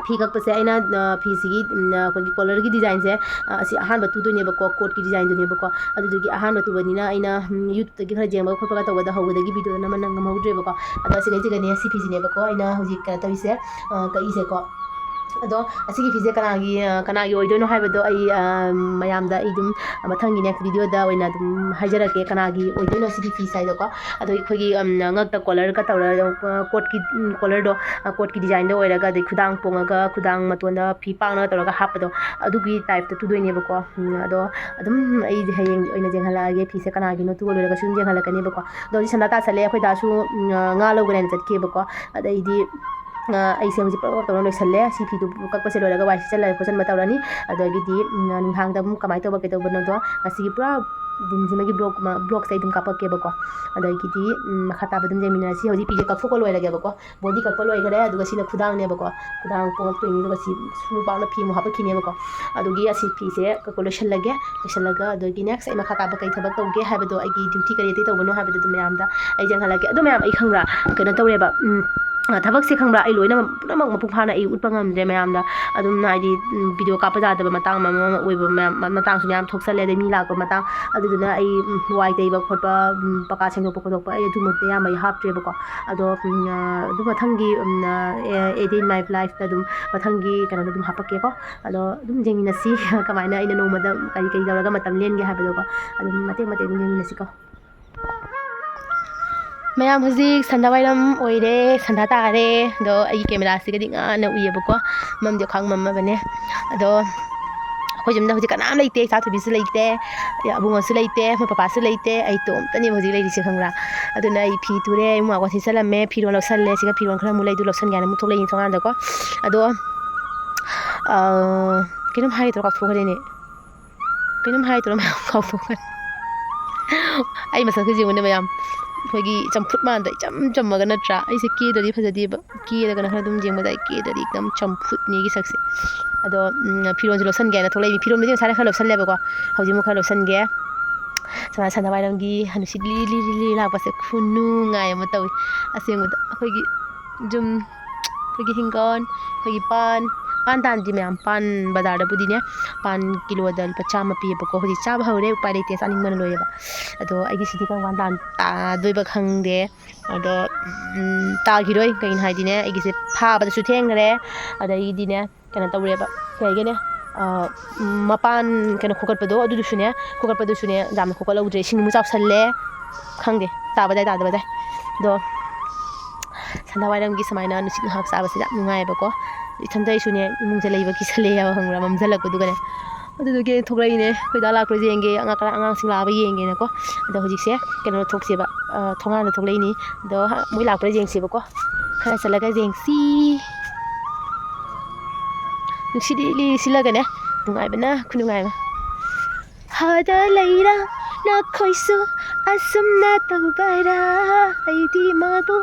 ꯐꯤ ꯀꯛꯄꯁꯦ ꯑꯩꯅ, ꯑ, ꯐꯤꯁꯤꯒꯤ, ꯎꯝ, ꯑ, ꯑꯩꯈꯣꯏꯒꯤ collarꯒꯤ designꯁꯦ, ꯑ, ꯑꯁꯤ ꯑꯍꯥꯟꯕ ꯇꯨꯗꯣꯏꯅꯦꯕꯀꯣ, coatꯀꯤ designꯗꯨꯅꯦꯕꯀꯣ꯫ ꯑꯗꯨꯗꯨꯒꯤ ꯑꯍꯥꯟꯕ ꯇꯨꯕꯅꯤꯅ ꯑꯩꯅ, ꯎꯝ, YouTubeꯇꯒꯤ ꯈꯔ ꯌꯦꯡꯕꯒ ꯈꯣꯠꯄꯒ ꯇꯧꯕꯗ ꯍꯧꯕꯗꯒꯤ video ꯅꯝꯕ ꯅꯪ ꯉꯝꯍꯧꯗ꯭ꯔꯦꯕꯀꯣ꯫ ꯑꯗꯣ ꯑꯁꯤꯈꯩꯁꯤꯒꯅꯦ, ꯁꯤ ꯐꯤꯁꯤꯅꯦꯕꯀꯣ ꯑꯩꯅ ꯍꯧꯖꯤꯛ ꯀꯩꯅꯣ ꯇꯧꯔꯤꯁꯦ, ꯑ, ꯀꯛꯏꯁꯦꯀꯣ꯫ ꯑꯗꯣ ꯑꯁꯤꯒꯤ ꯐꯤꯁꯦ ꯀꯅꯥꯒꯤ, ꯑ, ꯀꯅꯥꯒꯤ ꯑꯣꯏꯗꯣꯏꯅꯣ ꯍꯥꯏꯕꯗꯣ ꯑꯩ, ꯑ, ꯃꯌꯥꯝꯗ ꯑꯩ ꯑꯗꯨꯝ ꯃꯊꯪꯒꯤ next videoꯗ ꯑꯣꯏꯅ ꯑꯗꯨꯝ ꯍꯥꯏꯖꯔꯛꯀꯦ, ꯀꯅꯥꯒꯤ ꯑꯣꯏꯗꯣꯏꯅꯣ ꯁꯤꯒꯤ ꯐꯤꯁꯦ ꯍꯥꯏꯗꯣꯀꯣ꯫ ꯑꯗꯣ ꯑꯩꯈꯣꯏꯒꯤ, ꯎꯝ, ꯉꯛꯇ collarꯒ ꯇꯧꯔꯒ, ꯑ, coatꯀꯤ, ꯎꯝ, collarꯗꯣ, ꯑ, coatꯀꯤ designꯗꯣ ꯑꯣꯏꯔꯒ, ꯑꯗꯩ ꯈꯨꯗꯥꯡ ꯄꯣꯡꯉꯒ, ꯈꯨꯗꯥꯡ ꯃꯇꯣꯟꯗ ꯐꯤ ꯄꯥꯛꯅ ꯇꯧꯔꯒ ꯍꯥꯞꯄꯗꯣ, ꯑꯗꯨꯒꯤ typeꯇ ꯇꯨꯗꯣꯏꯅꯦꯕꯀꯣ꯫ ꯎꯝ, ꯑꯗꯣ ꯑꯗꯨꯝ ꯑꯩ ꯍꯌꯦꯡ ꯑꯣꯏꯅ ꯌꯦꯡꯍꯜꯂꯛꯑꯒꯦ, ꯐꯤꯁꯦ ꯀꯅꯥꯒꯤꯅꯣ ꯇꯨꯕ ꯂꯣꯏꯔꯒꯁꯨ ꯑꯗꯨꯝ ꯌꯦꯡꯍꯜꯂꯛꯀꯅꯦꯕꯀꯣ꯫ ꯑꯗꯣ ꯍꯧꯖꯤꯛ ꯁꯟꯗꯥ ꯇꯥꯁꯜꯂꯦ, ꯑꯩꯈꯣꯏ ꯗꯥꯁꯨ, ꯎꯝ, ꯉꯥ ꯂꯧꯒ꯭ꯔꯦꯅ ꯆꯠꯈꯤꯕꯀꯣ꯫ ꯑꯗꯩꯗꯤ ꯑꯩꯁꯦ ꯍꯧꯖꯤꯛ ꯄꯨꯂꯞ ꯇꯧꯔ ꯂꯣꯏꯁꯜꯂꯦ꯫ ꯁꯤ ꯐꯤꯗꯨ ꯀꯛꯄꯁꯦ ꯂꯣꯏꯔꯒ ꯋꯥꯏ ꯁꯤꯠꯆꯜꯂ ꯈꯣꯠꯆꯟꯕ ꯇꯧꯔꯅꯤ꯫ ꯑꯗꯒꯤꯗꯤ ꯅꯨꯡꯗꯥꯡꯗ ꯑꯃꯨꯛ ꯀꯃꯥꯏꯅ ꯇꯧꯕ ꯀꯩꯗꯧꯕꯅꯣꯗꯣ ꯉꯁꯤꯒꯤ ꯄꯨꯔꯥ ꯗꯤꯟꯁꯤꯃꯒꯤ ꯕ꯭ꯂꯣꯛ ꯕ꯭ꯂꯣꯛꯁꯦ ꯑꯩ ꯑꯗꯨꯝ ꯀꯥꯞꯄꯛꯀꯦꯕꯀꯣ꯫ ꯑꯗꯒꯤꯗꯤ ꯃꯈꯥ ꯇꯥꯕ ꯑꯗꯨꯝ ꯌꯦꯡꯃꯤꯟꯅꯔꯁꯤ꯫ ꯍꯧꯖꯤꯛ ꯐꯤꯁꯦ ꯀꯛꯊꯣꯛꯄ ꯂꯣꯏꯔꯒꯦꯕꯀꯣ꯫ ꯕꯣꯗꯤ ꯀꯛꯄ ꯂꯣꯏꯈꯔꯦ꯫ ꯑꯗꯨꯒ ꯁꯤꯅ ꯈꯨꯗꯥꯡꯅꯦꯕꯀꯣ꯫ ꯈꯨꯗꯥꯡ ꯄꯣꯛꯂꯛꯇꯣꯏꯅꯤ꯫ ꯑꯗꯨꯒ ꯁꯤ ꯁꯨꯝ ꯄꯥꯛꯅ ꯐꯤ ꯑꯃꯨꯛ ꯍꯥꯞꯄꯛꯈꯤꯅꯦꯕꯀꯣ꯫ ꯑꯗꯨꯒꯤ ꯑꯁꯤ ꯐꯤꯁꯦ ꯀꯛꯄ ꯂꯣꯏꯁꯜꯂꯒꯦ꯫ ꯂꯣꯏꯁꯜꯂꯒ ꯑꯗꯨꯗꯒꯤ ꯅꯦꯛꯁ ꯑꯩ ꯃꯈꯥ ꯇꯥꯕ ꯀꯩ ꯊꯕꯛ ꯇꯧꯒꯦ ꯍꯥꯏꯕꯗꯣ, ꯑꯩꯒꯤ ꯗ꯭ꯌꯨꯇꯤ ꯀꯔꯤ ꯑꯇꯩ ꯇꯧꯕꯅꯣ ꯍꯥꯏꯕꯗꯨ ꯑꯗꯨꯝ ꯃꯌꯥꯝꯗ ꯑꯩ ꯌꯦꯡꯍꯜꯂꯛꯀꯦ꯫ ꯑꯗꯣ ꯃꯌꯥꯝ, ꯑꯩ ꯈꯪꯕ꯭ꯔꯥ, ꯀꯩꯅꯣ ꯇꯧꯔꯦꯕ, ꯊꯕꯛꯁꯦ ꯈꯪꯕ꯭ꯔꯥ, ꯑꯩ ꯂꯣꯏꯅꯃꯛ ꯄꯨꯝꯅꯃꯛ ꯃꯄꯨꯡ ꯐꯥꯅ ꯑꯩ ꯎꯠꯄ ꯉꯝꯗ꯭ꯔꯦ ꯃꯌꯥꯝꯗ꯫ ꯑꯗꯨꯝ ꯍꯥꯏꯗꯤ ꯚꯤꯗꯤꯑꯣ ꯀꯥꯞꯄ ꯌꯥꯗꯕ ꯃꯇꯥꯡ ꯃꯌꯥꯝ ꯑꯃ ꯑꯣꯏꯕ ꯃꯌꯥꯝ, ꯃꯇꯥꯡꯁꯨ ꯃꯌꯥꯝ ꯊꯣꯛꯆꯜꯂꯦ꯫ ꯑꯗꯩ ꯃꯤ ꯂꯥꯛꯄ ꯃꯇꯥꯡ, ꯑꯗꯨꯗꯨꯅ ꯑꯩ ꯋꯥꯏ ꯇꯩꯕ ꯈꯣꯠꯄ, ꯄꯀꯥ ꯁꯦꯡꯗꯣꯛꯄ ꯈꯣꯠꯇꯣꯛꯄ, ꯑꯩ ꯑꯗꯨꯝꯕꯗꯤ ꯑꯌꯥꯝꯕ ꯑꯩ ꯍꯥꯞꯇ꯭ꯔꯦꯕꯀꯣ꯫ ꯑꯗꯣ ꯑꯗꯨ ꯃꯊꯪꯒꯤ Day in my lifeꯇ ꯑꯗꯨꯝ, ꯃꯊꯪꯒꯤ ꯀꯩꯅꯣꯗ ꯑꯗꯨꯝ ꯍꯥꯞꯄꯛꯀꯦꯀꯣ꯫ ꯑꯗꯣ ꯑꯗꯨꯝ ꯌꯦꯡꯃꯤꯟꯅꯁꯤ ꯀꯃꯥꯏꯅ ꯑꯩꯅ ꯅꯣꯡꯃꯗ ꯀꯔꯤ ꯀꯔꯤ ꯇꯧꯔꯒ ꯃꯇꯝ ꯂꯦꯟꯒꯦ ꯍꯥꯏꯕꯗꯣꯀꯣ꯫ ꯑꯗꯨꯝ ꯃꯇꯦꯛ ꯃꯇꯦꯛ ꯑꯗꯨꯝ ꯌꯦꯡꯃꯤꯟꯅꯁꯤꯀꯣ꯫ ꯃꯌꯥꯝ, ꯍꯧꯖꯤꯛ ꯁꯟꯗꯥ ꯋꯥꯏꯔꯝ ꯑꯣꯏꯔꯦ, ꯁꯟꯗꯥ ꯇꯥꯔꯦ꯫ ꯑꯗꯣ ꯑꯩꯒꯤ ꯀꯦꯃꯦꯔꯥꯁꯤꯒꯗꯤ ꯉꯥꯟꯅ ꯎꯏꯌꯦꯕꯀꯣ, ꯃꯝꯗꯤ ꯈ꯭ꯋꯥꯡ ꯃꯝꯃꯕꯅꯦ꯫ ꯑꯗꯣ ꯑꯩꯈꯣꯏ ꯌꯨꯝꯗ ꯍꯧꯖꯤꯛ ꯀꯅꯥꯝ ꯂꯩꯇꯦ꯫ ꯏꯆꯥ ꯊꯣꯏꯕꯤꯁꯨ ꯂꯩꯇꯦ, ꯑꯕꯨꯡꯉꯣꯁꯨ ꯂꯩꯇꯦ, ꯃꯣꯏ ꯄꯄꯥꯁꯨ ꯂꯩꯇꯦ꯫ ꯑꯩ ꯏꯇꯣꯝꯇꯅꯦꯕ ꯍꯧꯖꯤꯛ ꯂꯩꯔꯤꯁꯦ, ꯈꯪꯕ꯭ꯥꯔ? ꯑꯗꯨꯅ ꯑꯩ ꯐꯤ ꯇꯨꯔꯦ, ꯑꯩ ꯃꯥꯡꯒꯣꯟ ꯁꯤꯠꯆꯜꯂꯝꯃꯦ, ꯐꯤꯔꯣꯜ ꯂꯧꯁꯜꯂꯦ꯫ ꯁꯤꯒ ꯐꯤꯔꯣꯜ ꯈꯔ ꯑꯃꯨꯛ ꯂꯩꯗꯨ ꯂꯧꯁꯟꯒꯦ ꯍꯥꯏꯅ ꯑꯃꯨꯛ ꯊꯣꯛꯂꯛꯏꯅꯤ ꯊꯣꯡꯒꯥꯟꯗꯀꯣ꯫ ꯑꯗꯣ ꯀꯩꯅꯣꯝ ꯍꯥꯏꯒꯦ ꯇꯧꯔ ꯀꯥꯎꯊꯣꯛꯈ꯭ꯔꯦꯅꯦ꯫ ꯀꯩꯅꯣꯝ ꯍꯥꯏꯗꯣꯔ ꯃꯌꯥꯝ ꯀꯥꯎꯊꯣꯛꯈ꯭ꯔꯦ꯫ ꯑꯩ ꯃꯁꯛꯁꯦ ꯌꯦꯡꯉꯨꯅꯦ ꯃꯌꯥꯝ, ꯑꯩꯈꯣꯏꯒꯤ ꯆꯝꯐꯨꯠ ꯃꯥꯟꯗ꯭ꯔꯥ? ꯏꯆꯝ ꯆꯝꯃꯒ, ꯅꯠꯇ꯭ꯔꯥ? ꯑꯩꯁꯦ ꯀꯦꯗ꯭ꯔꯗꯤ ꯐꯖꯗꯦꯕ, ꯀꯦꯔꯒꯅ ꯈꯔ ꯑꯗꯨꯝ ꯌꯦꯡꯕꯗ ꯑꯩ ꯀꯦꯗ꯭ꯔꯗꯤ ꯑꯗꯨꯝ ꯆꯝꯐꯨꯠꯅꯦ ꯑꯩꯒꯤ ꯁꯛꯁꯦ꯫ ꯑꯗꯣ ꯐꯤꯔꯣꯜꯁꯦ ꯂꯧꯁꯟꯒꯦ ꯍꯥꯏꯅ ꯊꯣꯛꯂꯛꯏꯅꯤ꯫ ꯐꯤꯔꯣꯜꯕꯨꯗꯤ ꯉꯁꯥꯏꯅ ꯈꯔ ꯂꯧꯁꯜꯂꯦꯕꯀꯣ, ꯍꯧꯖꯤꯛ ꯑꯃꯨꯛ ꯈꯔ ꯂꯧꯁꯟꯒꯦ꯫ ꯁꯨꯃꯥꯏꯅ ꯁꯟꯗꯥ ꯋꯥꯏꯔꯝꯒꯤ ꯅꯨꯡꯁꯤꯠ ꯂꯤꯔꯤ ꯂꯤꯔꯤ ꯂꯥꯛꯄꯁꯦ ꯈꯨꯅꯨꯡꯉꯥꯏ ꯑꯃ ꯇꯧꯏ꯫ ꯑꯁꯦꯡꯕꯗ ꯑꯩꯈꯣꯏꯒꯤ ꯌꯨꯝ, ꯑꯩꯈꯣꯏꯒꯤ ꯍꯤꯡꯒꯣꯜ, ꯑꯩꯈꯣꯏꯒꯤ ꯄꯥꯟ, ꯄꯥꯟ ꯇꯥꯟꯗꯤ ꯃꯌꯥꯝ, ꯄꯥꯟ ꯕꯖꯥꯔꯗꯕꯨꯗꯤꯅꯦ, ꯄꯥꯟ ꯀꯤꯂꯣꯗ ꯂꯨꯄꯥ ꯆꯥꯝꯃ ꯄꯤꯌꯦꯕꯀꯣ꯫ ꯍꯧꯖꯤꯛ ꯆꯥꯕ ꯍꯧꯔꯦ, ꯎꯄꯥꯏ ꯂꯩꯇꯦ, ꯆꯥꯅꯤꯡꯕꯅ ꯂꯣꯏꯔꯦꯕ꯫ ꯑꯗꯣ ꯑꯩꯒꯤꯁꯤꯗꯤ ꯀꯔꯝ ꯀꯥꯟ ꯇꯥꯟ-, ꯇꯥꯗꯣꯏꯕ ꯈꯪꯗꯦ꯫ ꯑꯗꯣ ꯇꯥꯈꯤꯔꯣꯏ, ꯀꯩꯒꯤꯅꯣ ꯍꯥꯏꯗꯤꯅꯦ, ꯑꯩꯒꯤꯁꯦ ꯐꯥꯕꯗꯁꯨ ꯊꯦꯡꯈ꯭ꯔꯦ꯫ ꯑꯗꯒꯤꯗꯤꯅꯦ, ꯀꯩꯅꯣ ꯇꯧꯔꯦꯕ, ꯀꯩ ꯍꯥꯏꯒꯦꯅꯦ, ꯃꯄꯥꯟ ꯀꯩꯅꯣ ꯈꯣꯀꯠꯄꯗꯣ, ꯑꯗꯨꯗꯨꯁꯨꯅꯦ, ꯈꯣꯀꯠꯄꯗꯨꯁꯨꯅꯦ ꯌꯥꯝꯅ ꯈꯣꯀꯠꯍꯧꯗ꯭ꯔꯦ, ꯏꯁꯤꯡ ꯑꯃꯨꯛ ꯆꯥꯎꯁꯜꯂꯦ꯫ ꯈꯪꯗꯦ, ꯇꯥꯕꯗꯥꯏ ꯇꯥꯗꯕꯗꯥꯏ꯫ ꯑꯗꯣ ꯁꯟꯗꯥ ꯋꯥꯏꯔꯝꯒꯤ ꯁꯨꯃꯥꯏꯅ ꯅꯨꯡꯁꯤꯠ ꯉꯥꯏꯍꯥꯛ ꯆꯥꯕꯁꯦ ꯌꯥꯝ ꯅꯨꯡꯉꯥꯏꯌꯦꯕꯀꯣ꯫ ꯏꯊꯟꯗ ꯑꯩꯁꯨꯅꯦ ꯏꯃꯨꯡꯁꯦ ꯂꯩꯕ ꯀꯤꯁꯜꯂꯦ ꯍꯥꯏꯕ, ꯈꯪꯕ꯭ꯔꯥ, ꯃꯝꯁꯤꯜꯂꯛꯄꯗꯨꯒꯅꯦ꯫ ꯑꯗꯨꯗꯨꯒꯤ ꯑꯩꯅ ꯊꯣꯛꯂꯛꯏꯅꯦ, ꯑꯩꯈꯣꯏ ꯗꯥ ꯂꯥꯛꯄ꯭ꯔꯥ ꯌꯦꯡꯒꯦ, ꯑꯉꯥꯡ, ꯑꯉꯥꯡꯁꯤꯡ ꯂꯥꯛꯑꯕ ꯌꯦꯡꯒꯦꯅꯀꯣ꯫ ꯑꯗꯣ ꯍꯧꯖꯤꯛꯁꯦ ꯀꯩꯅꯣꯗ ꯊꯣꯛꯁꯦꯕ, ꯊꯣꯡꯒꯥꯟꯗ ꯊꯣꯛꯂꯛꯏꯅꯤ꯫ ꯑꯗꯣ ꯃꯣꯏ ꯂꯥꯛꯄ꯭ꯔꯥ ꯌꯦꯡꯁꯦꯕꯀꯣ꯫ ꯈꯔ ꯆꯠꯂꯒ ꯌꯦꯡꯁꯤ꯫ ꯅꯨꯡꯁꯤꯠ ꯂꯤꯔꯤ ꯁꯤꯠꯂꯒꯅꯦ, ꯅꯨꯡꯉꯥꯏꯕꯅ ꯈꯨꯅꯨꯡꯉꯥꯏ ꯑꯃ꯫ ꯍꯥꯗ ꯂꯩꯔꯥ ꯅꯈꯣꯏꯁꯨ ꯑꯁꯨꯝꯅ ꯇꯧꯕꯔꯥ? ꯑꯩꯗꯤ ꯃꯥꯕꯨ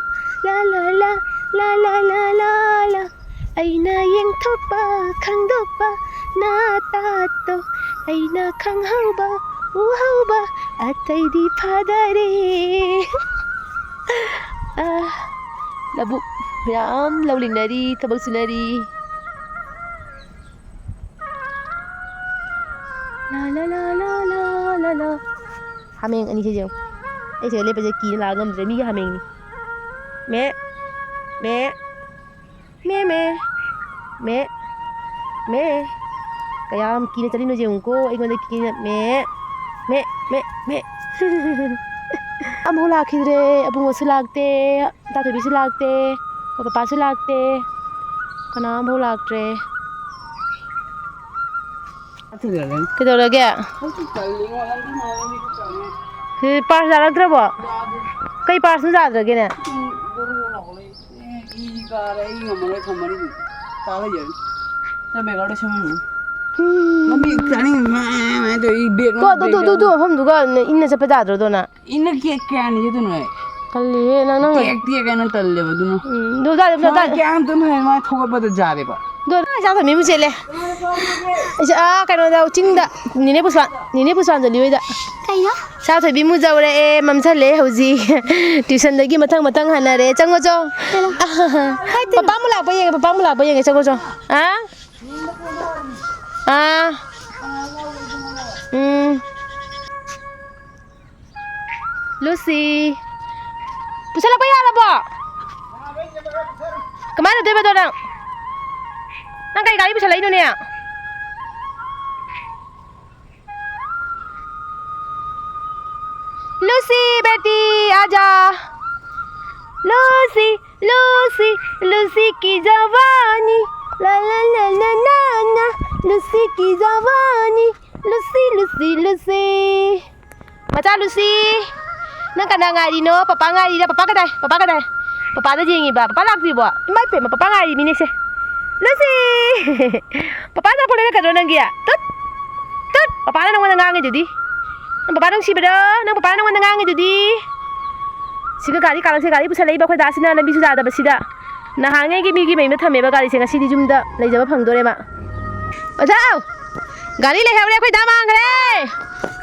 ꯂꯥ ꯂꯥ ꯂꯥ, ꯂꯥ ꯂꯥ ꯂꯥ ꯂꯥ ꯂꯥ꯫ ꯑꯩꯅ ꯌꯦꯡꯊꯣꯛꯄ, ꯈꯪꯗꯣꯛꯄ ꯅꯥꯇꯥꯗꯣ, ꯑꯩꯅ ꯈꯪꯍꯧꯕ, ꯎꯍꯧꯕ ꯑꯇꯩꯗꯤ ꯐꯥꯗꯔꯦ꯫ ꯑꯥ, ꯂꯧꯕꯨꯛ ꯃꯌꯥꯝ ꯂꯧ ꯂꯤꯡꯅꯔꯤ, ꯊꯕꯛ ꯁꯨꯅꯔꯤ꯫ ꯂꯥ ꯂꯥ ꯂꯥ ꯂꯥ ꯂꯥ ꯂꯥ ꯂꯥ꯫ ꯍꯥꯃꯦꯡ ꯑꯅꯤꯁꯦ ꯌꯦꯡꯉꯨ꯫ ꯑꯩ ꯁꯤꯗ ꯂꯦꯞꯄꯁꯦ ꯀꯤꯗꯅ ꯂꯥꯛ ꯉꯝꯗ꯭ꯔꯦ, ꯃꯤꯒꯤ ꯍꯥꯃꯦꯡꯅꯤ꯫ ꯃꯦ, ꯃꯦ, ꯃꯦ, ꯃꯦ, ꯃꯦ, ꯃꯦ꯫ ꯀꯌꯥꯝ ꯀꯤꯅ ꯆꯠꯂꯤꯅꯣ ꯌꯦꯡꯉꯨꯀꯣ, ꯑꯩꯉꯣꯟꯗ ꯀꯤꯅ꯫ ꯃꯦ, ꯃꯦ, ꯃꯦ, ꯃꯦ꯫ ꯑꯃꯐꯥꯎ ꯂꯥꯛꯈꯤꯗ꯭ꯔꯦ, ꯑꯕꯨꯡꯉꯣꯁꯨ ꯂꯥꯛꯇꯦ꯫ ꯇꯥꯊꯣꯏꯕꯤꯁꯨ ꯂꯥꯛꯇꯦ, ꯄꯄꯥꯁꯨ ꯂꯥꯛꯇꯦ, ꯀꯅꯥ ꯑꯃꯐꯥꯎ ꯂꯥꯛꯇ꯭ꯔꯦ꯫ ꯀꯩꯗꯧꯔꯒꯦ? ꯁꯤ ꯄꯥꯔꯁ ꯌꯥꯔꯛꯇ꯭ꯔꯕꯣ? ꯀꯩ ꯄꯥꯔꯁꯅꯣ ꯌꯥꯗ꯭ꯔꯒꯦꯅꯦ? ꯎꯝ꯫ ꯇꯣ, ꯑꯗꯨ, ꯑꯗꯨ, ꯑꯗꯨ, ꯑꯗꯨ ꯃꯐꯝꯗꯨꯒ ꯏꯟꯅ ꯆꯠꯄ ꯌꯥꯗ꯭ꯔꯣ, ꯗꯣꯅ? ꯏꯟꯅ ꯀꯦꯛ ꯀꯌꯥꯅꯤ ꯆꯠꯇꯣꯏꯅꯣ ꯑꯩ? ꯇꯜꯂꯤꯍꯦ, ꯅꯪ, ꯅꯪ ꯀꯦꯛ ꯇꯦꯛ ꯀꯥꯏꯅ ꯇꯜꯂꯦꯕ ꯑꯗꯨꯅ꯫ ꯎꯝ, ꯑꯗꯨ ꯑꯗꯥꯏꯗ, ꯃꯥ ꯑꯗꯥꯏ-, ꯀꯌꯥꯝ ꯇꯨꯝ ꯍꯩ ꯃꯥ ꯊꯣꯛꯂꯛꯄꯗ ꯌꯥꯔꯦꯕ꯫ ꯑꯗꯣ ꯅꯪ ꯆꯥ ꯊꯣꯡꯕꯤ ꯑꯃꯨꯛ ꯆꯦꯜꯂꯦ꯫ ꯑꯩꯁꯦ ꯑꯥ ꯀꯩꯅꯣꯗ ꯆꯤꯡꯗ ꯅꯦꯅꯦ ꯄꯨꯁꯄꯥ, ꯅꯦꯅꯦ ꯄꯨꯁꯄꯥꯟꯖꯂꯤ ꯍꯣꯏꯗ꯫ ꯀꯩꯅꯣ? ꯆꯥ ꯊꯣꯡꯕꯤ ꯑꯃꯨꯛ ꯌꯧꯔꯛꯑꯦ, ꯃꯝꯁꯜꯂꯦ ꯍꯧꯖꯤꯛ꯫ ꯇ꯭ꯌꯨꯁꯟꯗꯒꯤ ꯃꯊꯪ ꯃꯊꯪ ꯍꯟꯅꯔꯦ꯫ ꯆꯪꯉꯣ ꯆꯣ꯫ ꯀꯥꯏꯗꯅꯣ? ꯄꯄꯥ ꯑꯃꯨꯛ ꯂꯥꯛꯄ ꯌꯦꯡꯒꯦ, ꯄꯄꯥ ꯑꯃꯨꯛ ꯂꯥꯛꯄ ꯌꯦꯡꯒꯦ, ꯆꯪꯉꯣ ꯆꯣ꯫ ꯑꯥ? ꯑꯥ? ꯎꯝ꯫ ꯂꯨꯁꯤ꯫ ꯄꯨꯁꯜꯂꯛꯄ ꯌꯥꯔꯕꯣ? ꯀꯃꯥꯏꯅ ꯇꯧꯗꯣꯏꯕꯗꯣ ꯅꯪ? ꯅꯪ ꯀꯩ ꯒꯥꯔꯤ ꯄꯨꯁꯜꯂꯛꯏꯅꯣꯅꯦ? लूसी बेटी आजा। लूसी, लूसी, लूसी की जवानी। ला ला ला ला ला ला। लूसी की जवानी। Lucy, Lucy, Lucy. ꯃꯆꯥ ꯂꯨꯁꯤ, ꯅꯪ ꯀꯅꯥ ꯉꯥꯏꯔꯤꯅꯣ? ꯄꯄꯥ ꯉꯥꯏꯔꯤꯔꯥ? ꯄꯄꯥ ꯀꯗꯥꯏ? ꯄꯄꯥ ꯀꯗꯥꯏ? ꯄꯄꯥꯗ ꯌꯦꯡꯉꯤꯕ꯫ ꯄꯄꯥ ꯂꯥꯛꯇ꯭ꯔꯤꯕꯣ? ꯏꯃꯥ ꯏꯄꯦꯝꯃ, ꯄꯄꯥ ꯉꯥꯏꯔꯤꯃꯤꯅꯦ ꯁꯦ꯫ ꯂꯨꯁꯤ! ꯄꯄꯥ ꯑꯆꯥꯄꯣꯠ ꯂꯩꯔꯛꯀꯗ꯭ꯔꯣ ꯅꯪꯒꯤ? ꯇꯨꯠ! ꯇꯨꯠ! ꯄꯄꯥꯅ ꯅꯪꯉꯣꯟꯗ ꯉꯥꯡꯉꯤꯗꯨꯗꯤ꯫ ꯅꯪ ꯄꯄꯥ ꯅꯨꯡꯁꯤꯕ꯭ꯔꯣ? ꯅꯪ ꯄꯄꯥꯅ ꯅꯪꯉꯣꯟꯗ ꯉꯥꯡꯉꯤꯗꯨꯗꯤ꯫ ꯁꯤꯒ ꯒꯥꯔꯤ ꯀꯥꯔꯛꯁꯦ, ꯒꯥꯔꯤ ꯄꯨꯁꯜꯂꯛꯏꯕ ꯑꯩꯈꯣꯏ ꯗꯥꯁꯤꯅ ꯂꯝꯕꯤꯁꯨ ꯌꯥꯗꯕꯁꯤꯗ꯫ ꯅꯍꯥꯟꯉꯩꯒꯤ ꯃꯤꯒꯤ ꯃꯌꯨꯝꯗ ꯊꯝꯃꯦꯕ ꯒꯥꯔꯤꯁꯦ, ꯉꯁꯤꯗꯤ ꯌꯨꯝꯗ ꯂꯩꯖꯕ ꯐꯪꯗꯣꯔꯦ ꯃꯥ꯫ ꯑꯣꯖꯥ! ꯒꯥꯔꯤ ꯂꯩꯍꯧꯔꯦ, ꯑꯩꯈꯣꯏ ꯗꯥ ꯃꯥꯡꯈ꯭ꯔꯦ!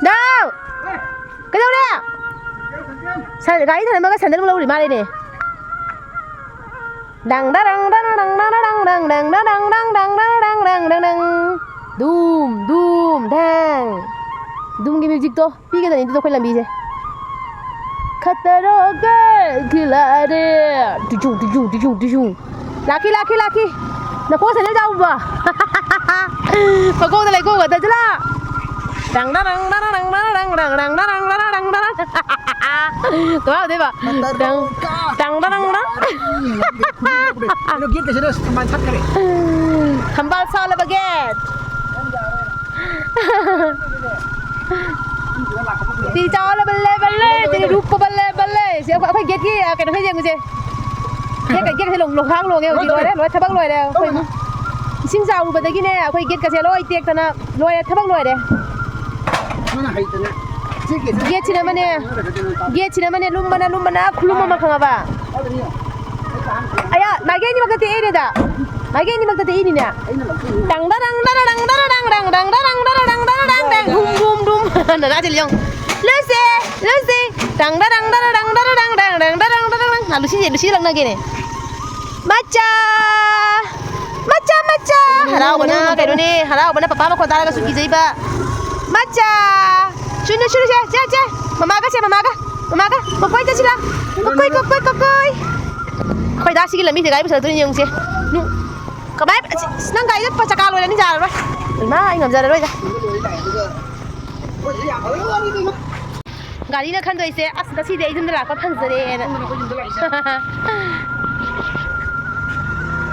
ꯗꯥꯎ! ꯀꯩꯗꯧꯔꯦ? ꯁ-, ꯒꯥꯔꯤ ꯊꯅꯝꯃꯒ ꯁꯦꯟꯗꯜ ꯑꯃꯨꯛ ꯂꯧꯔꯤ ꯃꯥꯜꯂꯦꯅꯦ꯫ ꯗꯪ ꯗꯔꯪ ꯗꯔꯪ ꯗꯪ ꯗꯔꯪ ꯗꯪ ꯗꯪ ꯗꯔꯪ ꯗꯪ ꯗꯪ ꯗꯪ ꯗꯪ ꯗꯪ ꯗꯪ꯫ ꯗꯨꯝ ꯗꯨꯝ ꯙꯦꯡ꯫ ꯗꯨꯝꯒꯤ ꯃ꯭ꯌꯨꯖꯤꯛꯇꯣ ꯄꯤꯒꯗꯕꯅꯤ ꯑꯗꯨꯗ ꯑꯩꯈꯣꯏ ꯂꯝꯕꯤꯁꯦ꯫ ꯈꯇꯔꯣꯒꯦ ꯈꯤꯂꯥꯔꯦ꯫ ꯇꯨꯖꯨ, ꯇꯨꯖꯨ, ꯇꯨꯖꯨ, ꯇꯨꯖꯨ꯫ ꯂꯥꯛꯈꯤ, ꯂꯥꯛꯈꯤ, ꯂꯥꯛꯈꯤ꯫ ꯅꯈꯣꯡ ꯁꯦꯟꯗꯜ ꯆꯥꯎꯕ꯫ ꯃꯈꯣꯡꯗ ꯂꯩꯈꯣꯝꯒ ꯇꯩꯁꯤꯜꯂ꯫ ꯗꯪ ꯗꯔꯪ ꯗꯔꯪ ꯗꯪ ꯗꯔꯪ ꯗꯪ ꯗꯪ ꯗꯔꯪ ꯗꯔꯪ ꯗꯔꯪ ꯗꯔꯪ꯫ ꯀꯃꯥꯏ ꯇꯧꯗꯣꯏꯕ? ꯗꯪ, ꯗꯪ ꯗꯪ ꯗꯪ꯫ ꯀꯩꯅꯣ, ꯒꯦꯠ ꯀꯩꯁꯦ ꯂꯣꯏ ꯊꯝꯕꯥꯜ ꯁꯥꯠꯈ꯭ꯔꯦ꯫ ꯊꯝꯕꯥꯜ ꯁꯥꯠꯂꯕ ꯒꯦꯠ꯫ ꯇꯤ ꯆꯥꯎꯂ ꯕꯜꯂꯦ ꯕꯜꯂꯦ, ꯇꯤ ꯔꯨꯞꯄ ꯕꯜꯂꯦ ꯕꯜꯂꯦ꯫ ꯁꯤ ꯑꯩꯈꯣꯏ, ꯑꯩꯈꯣꯏ ꯒꯦꯠꯀꯤ, ꯑ, ꯀꯩꯅꯣꯁꯦ ꯌꯦꯡꯉꯨꯁꯦ꯫ ꯒꯦꯠ, ꯒꯦꯠꯁꯦ ꯂꯣꯡ-, ꯂꯣꯡꯈꯥꯡ ꯂꯣꯡꯉꯦ ꯍꯧꯖꯤꯛ꯫ ꯂꯣꯏꯔꯦ, ꯂꯣꯏꯔꯦ, ꯊꯕꯛ ꯂꯣꯏꯔꯦ ꯑꯩꯈꯣꯏ꯫ ꯏꯁꯤꯡ ꯆꯥꯎꯔꯨꯕꯗꯒꯤꯅꯦ ꯑꯩꯈꯣꯏ ꯒꯦꯠꯀꯁꯦ ꯂꯣꯏ ꯇꯦꯛꯇꯅ ꯂꯣꯏꯔꯦ, ꯊꯕꯛ ꯂꯣꯏꯔꯦ꯫ ꯅꯪꯅ ꯍꯩꯇꯅ꯫ ꯒꯦꯠꯁꯤꯅ ꯑꯃꯅꯦ, ꯒꯦꯠꯁꯤꯅ ꯑꯃꯅꯦ ꯂꯨꯝꯕꯅ, ꯂꯨꯝꯕꯅ ꯈꯨꯂꯨꯝ ꯑꯃ ꯈꯪꯉꯕ? ꯑꯌꯥ, ꯃꯥꯏꯀꯩ ꯑꯅꯤꯃꯛꯇ ꯇꯦꯛꯏꯅꯦꯗ꯫ ꯃꯥꯏꯀꯩ ꯑꯅꯤꯃꯛꯇ ꯇꯦꯛꯏꯅꯤꯅꯦ꯫ ꯇꯪ ꯗꯔꯪ ꯗꯔ ꯗꯪ ꯗꯔ ꯗꯪ ꯗꯪ ꯗꯪ ꯗꯔ ꯗꯪ ꯗꯔ ꯗꯪ ꯗꯔ ꯗꯪ ꯗꯪ ꯗꯪ꯫ ꯙꯨꯝ ꯙꯨꯝ ꯙꯨꯝ꯫ ꯅꯅꯥꯁꯦ ꯌꯦꯡꯉꯨ꯫ Lucy, Lucy. ꯇꯪ ꯗꯔꯪ ꯗꯔ ꯗꯪ ꯗꯔ ꯗꯪ ꯗꯪ ꯗꯪ ꯗꯔ ꯗꯪ ꯗꯔ ꯗꯪ꯫ ꯂꯨꯁꯤꯁꯦ, ꯂꯨꯁꯤ ꯂꯛꯅꯒꯦꯅꯦ꯫ ꯃꯆꯥ! ꯃꯆꯥ, ꯃꯆꯥ! ꯍꯔꯥꯎꯕꯅ ꯀꯩꯅꯣꯅꯦ, ꯍꯔꯥꯎꯕꯅ ꯄꯄꯥ ꯃꯈꯣꯟ ꯇꯥꯔꯒꯁꯨ ꯀꯤꯖꯩꯕ꯫ ꯃꯆꯥ! ꯁꯨꯅꯨ, ꯁꯨꯅꯨ, ꯁꯦ, ꯁꯦ, ꯁꯦ! ꯃꯃꯥꯒ ꯁꯦ, ꯃꯃꯥꯒ! ꯃꯃꯥꯒ! ꯀꯣꯀꯣꯏ ꯆꯠꯁꯤꯂꯥ! ꯀꯣꯀꯣꯏ, ꯀꯣꯀꯣꯏ, ꯀꯣꯀꯣꯏ! ꯑꯩꯈꯣꯏ ꯗꯥ ꯁꯤꯒꯤ ꯂꯝꯕꯤꯁꯤꯗ ꯒꯥꯔꯤ ꯄꯨꯁꯜꯂꯛꯇꯣꯏꯅꯤ ꯌꯦꯡꯉꯨꯁꯦ꯫ ꯅꯨ-, ꯀꯃꯥꯏ-, ꯑꯁ, ꯅꯪ ꯒꯥꯔꯤꯗꯣ ꯆꯀꯥ ꯂꯣꯏꯔꯅꯤ, ꯌꯥꯔꯔꯣꯏ꯫ ꯏꯃꯥ, ꯑꯩ ꯉꯝꯖꯔꯔꯣꯏꯗ꯫ ꯒꯥꯔꯤꯅ ꯈꯟꯗꯣꯏꯁꯦ, "ꯑꯁ, ꯉꯁꯤꯗꯤ ꯑꯩ ꯌꯨꯝꯗ ꯂꯥꯛꯄ ꯐꯪꯖꯔꯦꯅ"꯫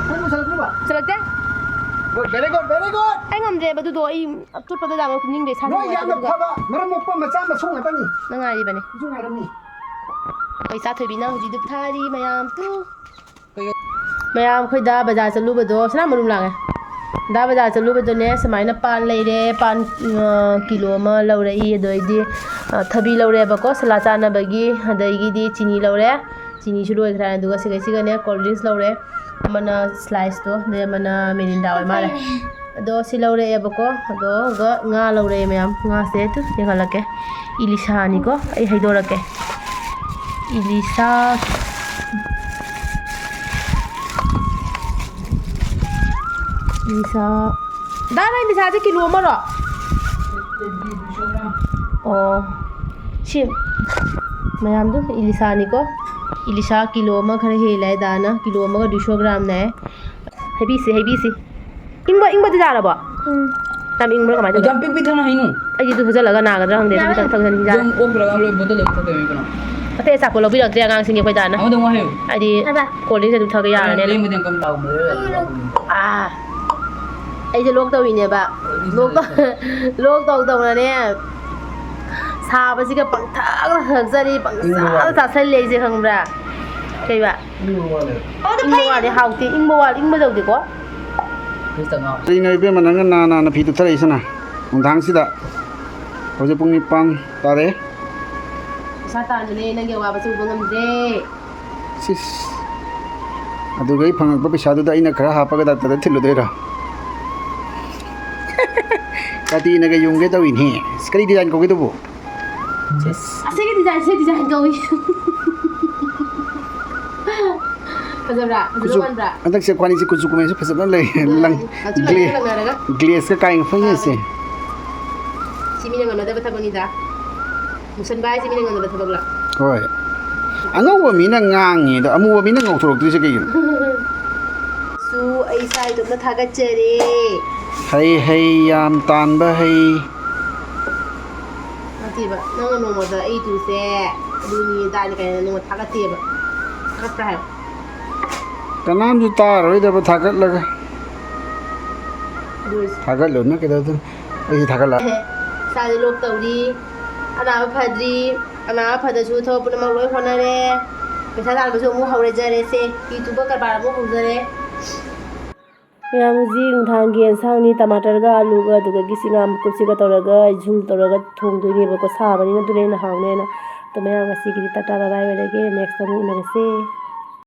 ꯅꯪ ꯄꯨꯁꯜꯂꯛꯇ꯭ꯔꯤꯕ? ꯄꯨꯁꯜꯂꯛꯇꯦ? Good, very good, very good. ꯑꯩ ꯉꯝꯗ꯭ꯔꯦꯕ ꯑꯗꯨꯗꯣ, ꯑꯩ ꯆꯠꯄꯗ ꯌꯥꯝꯅ ꯀꯨꯝꯅꯤꯡꯗ꯭ꯔꯦ, ꯏꯁꯥꯁꯦ ꯅꯣꯏ ꯌꯥꯝꯅ ꯅꯨꯡꯉꯥꯏꯇꯕꯗꯨꯒ꯫ ꯐꯕ, ꯃꯔꯝ ꯃꯣꯛꯄ ꯃꯆꯥ ꯃꯁꯨ ꯉꯥꯛꯇꯅꯤ꯫ ꯅꯪ ꯉꯥꯏꯔꯤꯕꯅꯦ꯫ ꯑꯩꯁꯨ ꯉꯥꯏꯔꯝꯃꯤ꯫ ꯑꯩꯈꯣꯏ ꯏꯆꯥ ꯊꯣꯏꯕꯤꯅ ꯍꯧꯖꯤꯛ ꯙꯨꯞ ꯊꯥꯔꯤ ꯃꯌꯥꯝ ꯇꯨ꯫ ꯃꯌꯥꯝ ꯑꯩꯈꯣꯏ ꯗꯥ ꯕꯖꯥꯔ ꯆꯠꯂꯨꯕꯗꯣ, ꯁꯅꯥꯃꯔꯨꯝ ꯂꯥꯡꯉꯦ꯫ ꯗꯥ ꯕꯖꯥꯔ ꯆꯠꯂꯨꯕꯗꯣꯅꯦ, ꯁꯨꯃꯥꯏꯅ ꯄꯥꯟ ꯂꯩꯔꯦ, ꯄꯥꯟ, ꯑ, ꯀꯤꯂꯣ ꯑꯃ ꯂꯧꯔꯛꯏ꯫ ꯑꯗꯩꯗꯤ, ꯑ, ꯊꯕꯤ ꯂꯧꯔꯦꯕꯀꯣ, ꯁꯂꯥꯠ ꯆꯥꯅꯕꯒꯤ꯫ ꯑꯗꯒꯤꯗꯤ ꯆꯤꯅꯤ ꯂꯧꯔꯦ, ꯆꯤꯅꯤꯁꯨ ꯂꯣꯏꯈ꯭ꯔꯦ꯫ ꯑꯗꯨꯒ ꯁꯤꯒꯩꯁꯤꯒꯅꯦ cold drinks ꯂꯧꯔꯦ꯫ ꯑꯃꯅ sliceꯇꯣ, ꯑꯗꯩ ꯑꯃꯅ Mirinda ꯑꯣꯏ ꯃꯥꯜꯂꯦ꯫ ꯑꯗꯣ ꯁꯤ ꯂꯧꯔꯛꯑꯦꯕꯀꯣ, ꯑꯗꯨꯒ ꯉꯥ ꯂꯧꯔꯛꯑꯦ ꯃꯌꯥꯝ꯫ ꯉꯥꯁꯦ ꯇꯨ ꯌꯦꯡꯍꯜꯂꯛꯀꯦ꯫ ꯏꯂꯤꯁꯥꯅꯤꯀꯣ, ꯑꯩ ꯍꯩꯗꯣꯔꯛꯀꯦ꯫ ꯏꯂꯤꯁꯥ, ꯏꯂꯤꯁꯥ꯫ ꯗꯥ, ꯅꯪ ꯏꯂꯤꯁꯥꯁꯦ ꯀꯤꯂꯣ ꯑꯃꯔꯣ? ꯑꯣ, ꯁꯤ ꯃꯌꯥꯝꯗꯣ ꯏꯂꯤꯁꯥꯅꯤꯀꯣ꯫ ꯏꯂꯤꯁꯥ ꯀꯤꯂꯣ ꯑꯃ ꯈꯔ ꯍꯦꯜꯂꯦ ꯍꯥꯏ ꯗꯥꯅ, ꯀꯤꯂꯣ ꯑꯃꯒ ꯗꯨꯏꯁꯣ ꯒ꯭ꯔꯥꯝꯅꯦ꯫ ꯍꯩꯕꯤꯁꯤ, ꯍꯩꯕꯤꯁꯤ꯫ ꯏꯪꯕ, ꯏꯪꯕꯗꯤ ꯌꯥꯔꯕꯣ? ꯎꯝ꯫ ꯌꯥꯝ ꯏꯪꯕ꯭ꯔꯥ ꯀꯃꯥꯏꯅ ꯇꯧꯒꯦ? ꯌꯥꯝ ꯄꯤꯛ ꯄꯤꯛ ꯊꯛꯅ ꯍꯩꯅꯨ꯫ ꯑꯩꯗꯤ ꯑꯗꯨ ꯍꯨꯖꯜꯂꯒ ꯅꯥꯒꯗ꯭ꯔꯥ ꯈꯪꯗꯦ, ꯑꯗꯨꯝ ꯌꯥꯔꯦ꯫ ꯊꯛ-, ꯊꯛ-, ꯊꯛ-, ꯌꯥꯔꯦ꯫ ꯑꯗꯨꯝ ꯑꯣꯛꯇ꯭ꯔꯒ ꯂꯣꯏ ꯕꯣꯇꯜꯗ ꯑꯗꯨꯝ ꯊꯛꯇꯣꯏꯅꯤ ꯀꯩꯅꯣ꯫ ꯑꯇꯩ ꯑꯆꯥꯄꯣꯠ ꯂꯧꯕꯤꯔꯛꯇ꯭ꯔꯦ ꯑꯉꯥꯡꯁꯤꯡꯒꯤ ꯑꯩꯈꯣꯏ ꯗꯥꯅ꯫ ꯑꯃꯗ ꯑꯃꯨꯛ ꯍꯥꯏꯌꯨ꯫ ꯍꯥꯏꯗꯤ ꯍꯥꯏꯕ꯫ Cold drink ꯑꯗꯨꯝ ꯊꯛꯑꯒ ꯌꯥꯔꯅꯤ꯫ ꯂꯦꯝꯕꯗꯤ ꯑꯪꯀꯜ ꯇꯥꯎ꯫ ꯑꯥ꯫ ꯑꯩꯁꯦ ꯂꯣꯛ ꯇꯧꯔꯤꯅꯦꯕ꯫ ꯂꯣꯛ ꯇꯧ-, ꯂꯣꯛ ꯇꯧ ꯇꯧꯅꯅꯦ꯫ ꯁꯥꯕꯁꯤꯒ ꯄꯪꯊꯛꯇ ꯊꯛꯆꯔꯤ, ꯄꯪꯆꯥꯗ ꯆꯥꯁꯜꯂꯤ ꯑꯩꯁꯦ, ꯈꯪꯕ꯭ꯔꯥ? ꯀꯩꯕ? ꯏꯪꯕ ꯋꯥꯠꯂꯦ꯫ ꯏꯪꯕ ꯋꯥꯠꯂꯦ, ꯍꯥꯎꯇꯦ꯫ ꯏꯪꯕ ꯋꯥꯠ-, ꯏꯪꯕ ꯇꯧꯗꯦꯀꯣ? ꯐ꯭ꯔꯤꯖꯇ ꯉꯥꯎ꯫ ꯀꯩꯅꯣ ꯏꯕꯦꯝꯃ, ꯅꯪꯅ ꯅꯥ ꯅꯥꯅ ꯐꯤ ꯇꯨꯊꯔꯛꯏꯁꯤꯅ ꯅꯨꯡꯗꯥꯡꯁꯤꯗ? ꯍꯧꯖꯤꯛ ꯄꯨꯡ ꯅꯤꯄꯥꯟ ꯇꯥꯔꯦ꯫ ꯄꯩꯁꯥ ꯇꯥꯟꯕꯅꯦ, ꯅꯪꯒꯤ ꯑꯋꯥꯕꯁꯨ ꯎꯕ ꯉꯝꯗ꯭ꯔꯦ꯫ ꯁꯤꯁ꯫ ꯑꯗꯨꯒ ꯑꯩ ꯐꯪꯉꯛꯄ ꯄꯩꯁꯥꯗꯨꯗ ꯑꯩꯅ ꯈꯔ ꯍꯥꯞꯄꯒ ꯗꯥꯛꯇꯔꯗ ꯊꯤꯜꯂꯨꯗꯣꯏꯔꯣ? ꯀꯥꯇꯤꯅꯒ ꯌꯨꯡꯒꯦ ꯇꯧꯏꯅꯦ꯫ ꯑꯁ, ꯀꯔꯤ design ꯀꯧꯒꯦ ꯑꯗꯨꯕꯨ? ꯁꯦꯁ꯫ ꯑꯁꯤꯒꯤ design, ꯁꯤ design ꯀꯧꯏ꯫ ꯐꯖꯕ꯭ꯔꯥ? ꯐꯖꯕ ꯀꯨꯆꯨ-, ꯃꯥꯟꯕ꯭ꯔꯥ? ꯍꯟꯗꯛꯁꯦ ꯑꯩꯈꯣꯏꯅꯤꯁꯦ ꯀꯨꯆꯨ ꯀꯨꯃꯦꯟꯁꯦ ꯐꯖꯅ ꯂꯩ꯫ ꯎꯝ, ꯂꯪ-, ꯉꯥꯛꯁꯤꯜꯂꯛꯑꯒ ꯒ꯭ꯂꯦ-, ꯂꯪꯅꯔꯒ꯫ Glaceꯀ ꯀꯥꯏ ꯐꯪꯉꯤꯁꯦ꯫ ꯁꯤ ꯃꯤꯅ ꯉꯝꯅꯗꯕ ꯊꯕꯛꯅꯤꯗ꯫ ꯃꯨꯁꯟꯕ ꯍꯥꯏꯁꯦ ꯃꯤꯅ ꯉꯝꯅꯕ ꯊꯕꯛꯂ? ꯍꯣꯏ꯫ ꯑꯉꯧꯕ ꯃꯤꯅ ꯉꯥꯡꯉꯤ ꯑꯗꯣ, ꯑꯃꯨꯕ ꯃꯤꯅ ꯉꯧꯊꯣꯔꯛꯇ꯭ꯔꯤꯁꯦ ꯀꯩꯒꯤꯅꯣ? ꯁꯨ, ꯑꯩ ꯏꯁꯥ ꯏꯇꯣꯝꯇ ꯊꯥꯒꯠꯆꯔꯦ꯫ ꯍꯩ, ꯍꯩ, ꯌꯥꯝ ꯇꯥꯟꯕ ꯍꯩ꯫ ꯅꯠꯇꯦꯕ, ꯅꯪꯅ ꯅꯣꯡꯃꯗ ꯑꯩ ꯇꯨꯁꯦ ꯑꯗꯨꯅꯤ ꯑꯗꯥꯅꯤ ꯀꯥꯏꯅ ꯅꯣꯡꯃ ꯊꯥꯒꯠꯇꯦꯕ꯫ ꯊꯥꯒꯠꯄ꯭ꯔꯥ ꯍꯥꯏꯕ? ꯀꯅꯥꯝꯁꯨ ꯇꯥꯔꯔꯣꯏꯗꯕ ꯊꯥꯒꯠꯂꯒ꯫ ꯑꯗꯨ ꯑꯣꯏꯔꯁꯨ꯫ ꯊꯥꯒꯠꯂꯨꯅ ꯀꯩꯗꯧꯗꯣꯏꯅꯣ? ꯑꯩꯁꯦ ꯊꯥꯒꯠꯂ- ꯏꯁꯥꯁꯦ ꯂꯣꯛ ꯇꯧꯔꯤ, ꯑꯅꯥꯕ ꯐꯗ꯭ꯔꯤ, ꯑꯅꯥ ꯑꯐꯗꯁꯨ ꯊꯕꯛ ꯄꯨꯝꯅꯃꯛ ꯂꯣꯏ ꯍꯣꯠꯅꯔꯦ꯫ ꯄꯩꯁꯥ ꯇꯥꯟꯕꯁꯨ ꯑꯃꯨꯛ ꯍꯧꯔꯦ, ꯖꯔꯦꯁꯦ, YouTubeꯀ ꯀꯔꯕꯥꯔ ꯑꯃꯨꯛ ꯍꯧꯖꯔꯦ꯫ ꯃꯌꯥꯝ, ꯍꯧꯖꯤꯛ ꯅꯨꯡꯗꯥꯡꯒꯤ ꯑꯦꯟꯁꯥꯡꯅꯤ, ꯇꯃꯥꯇꯔꯒ ꯑꯂꯨꯒ ꯑꯗꯨꯗꯒꯤ ꯁꯤ ꯉꯥ ꯃꯀꯨꯞꯁꯤꯒ ꯇꯧꯔꯒ ꯖꯨꯜ ꯇꯧꯔꯒ ꯊꯣꯡꯗꯣꯏꯅꯦꯕꯀꯣ꯫ ꯁꯥꯕꯅꯤꯅ ꯑꯗꯨꯅ ꯍꯦꯟꯅ ꯍꯥꯎꯅꯦꯅ꯫ ꯑꯗꯣ ꯃꯌꯥꯝ, ꯉꯁꯤꯒꯤꯗꯤ ꯇꯥꯇꯥ ꯕꯥꯏ ꯕꯥꯏ ꯑꯣꯏꯔꯒꯦ, next ꯑꯃꯨꯛ ꯎꯅꯔꯁꯦ꯫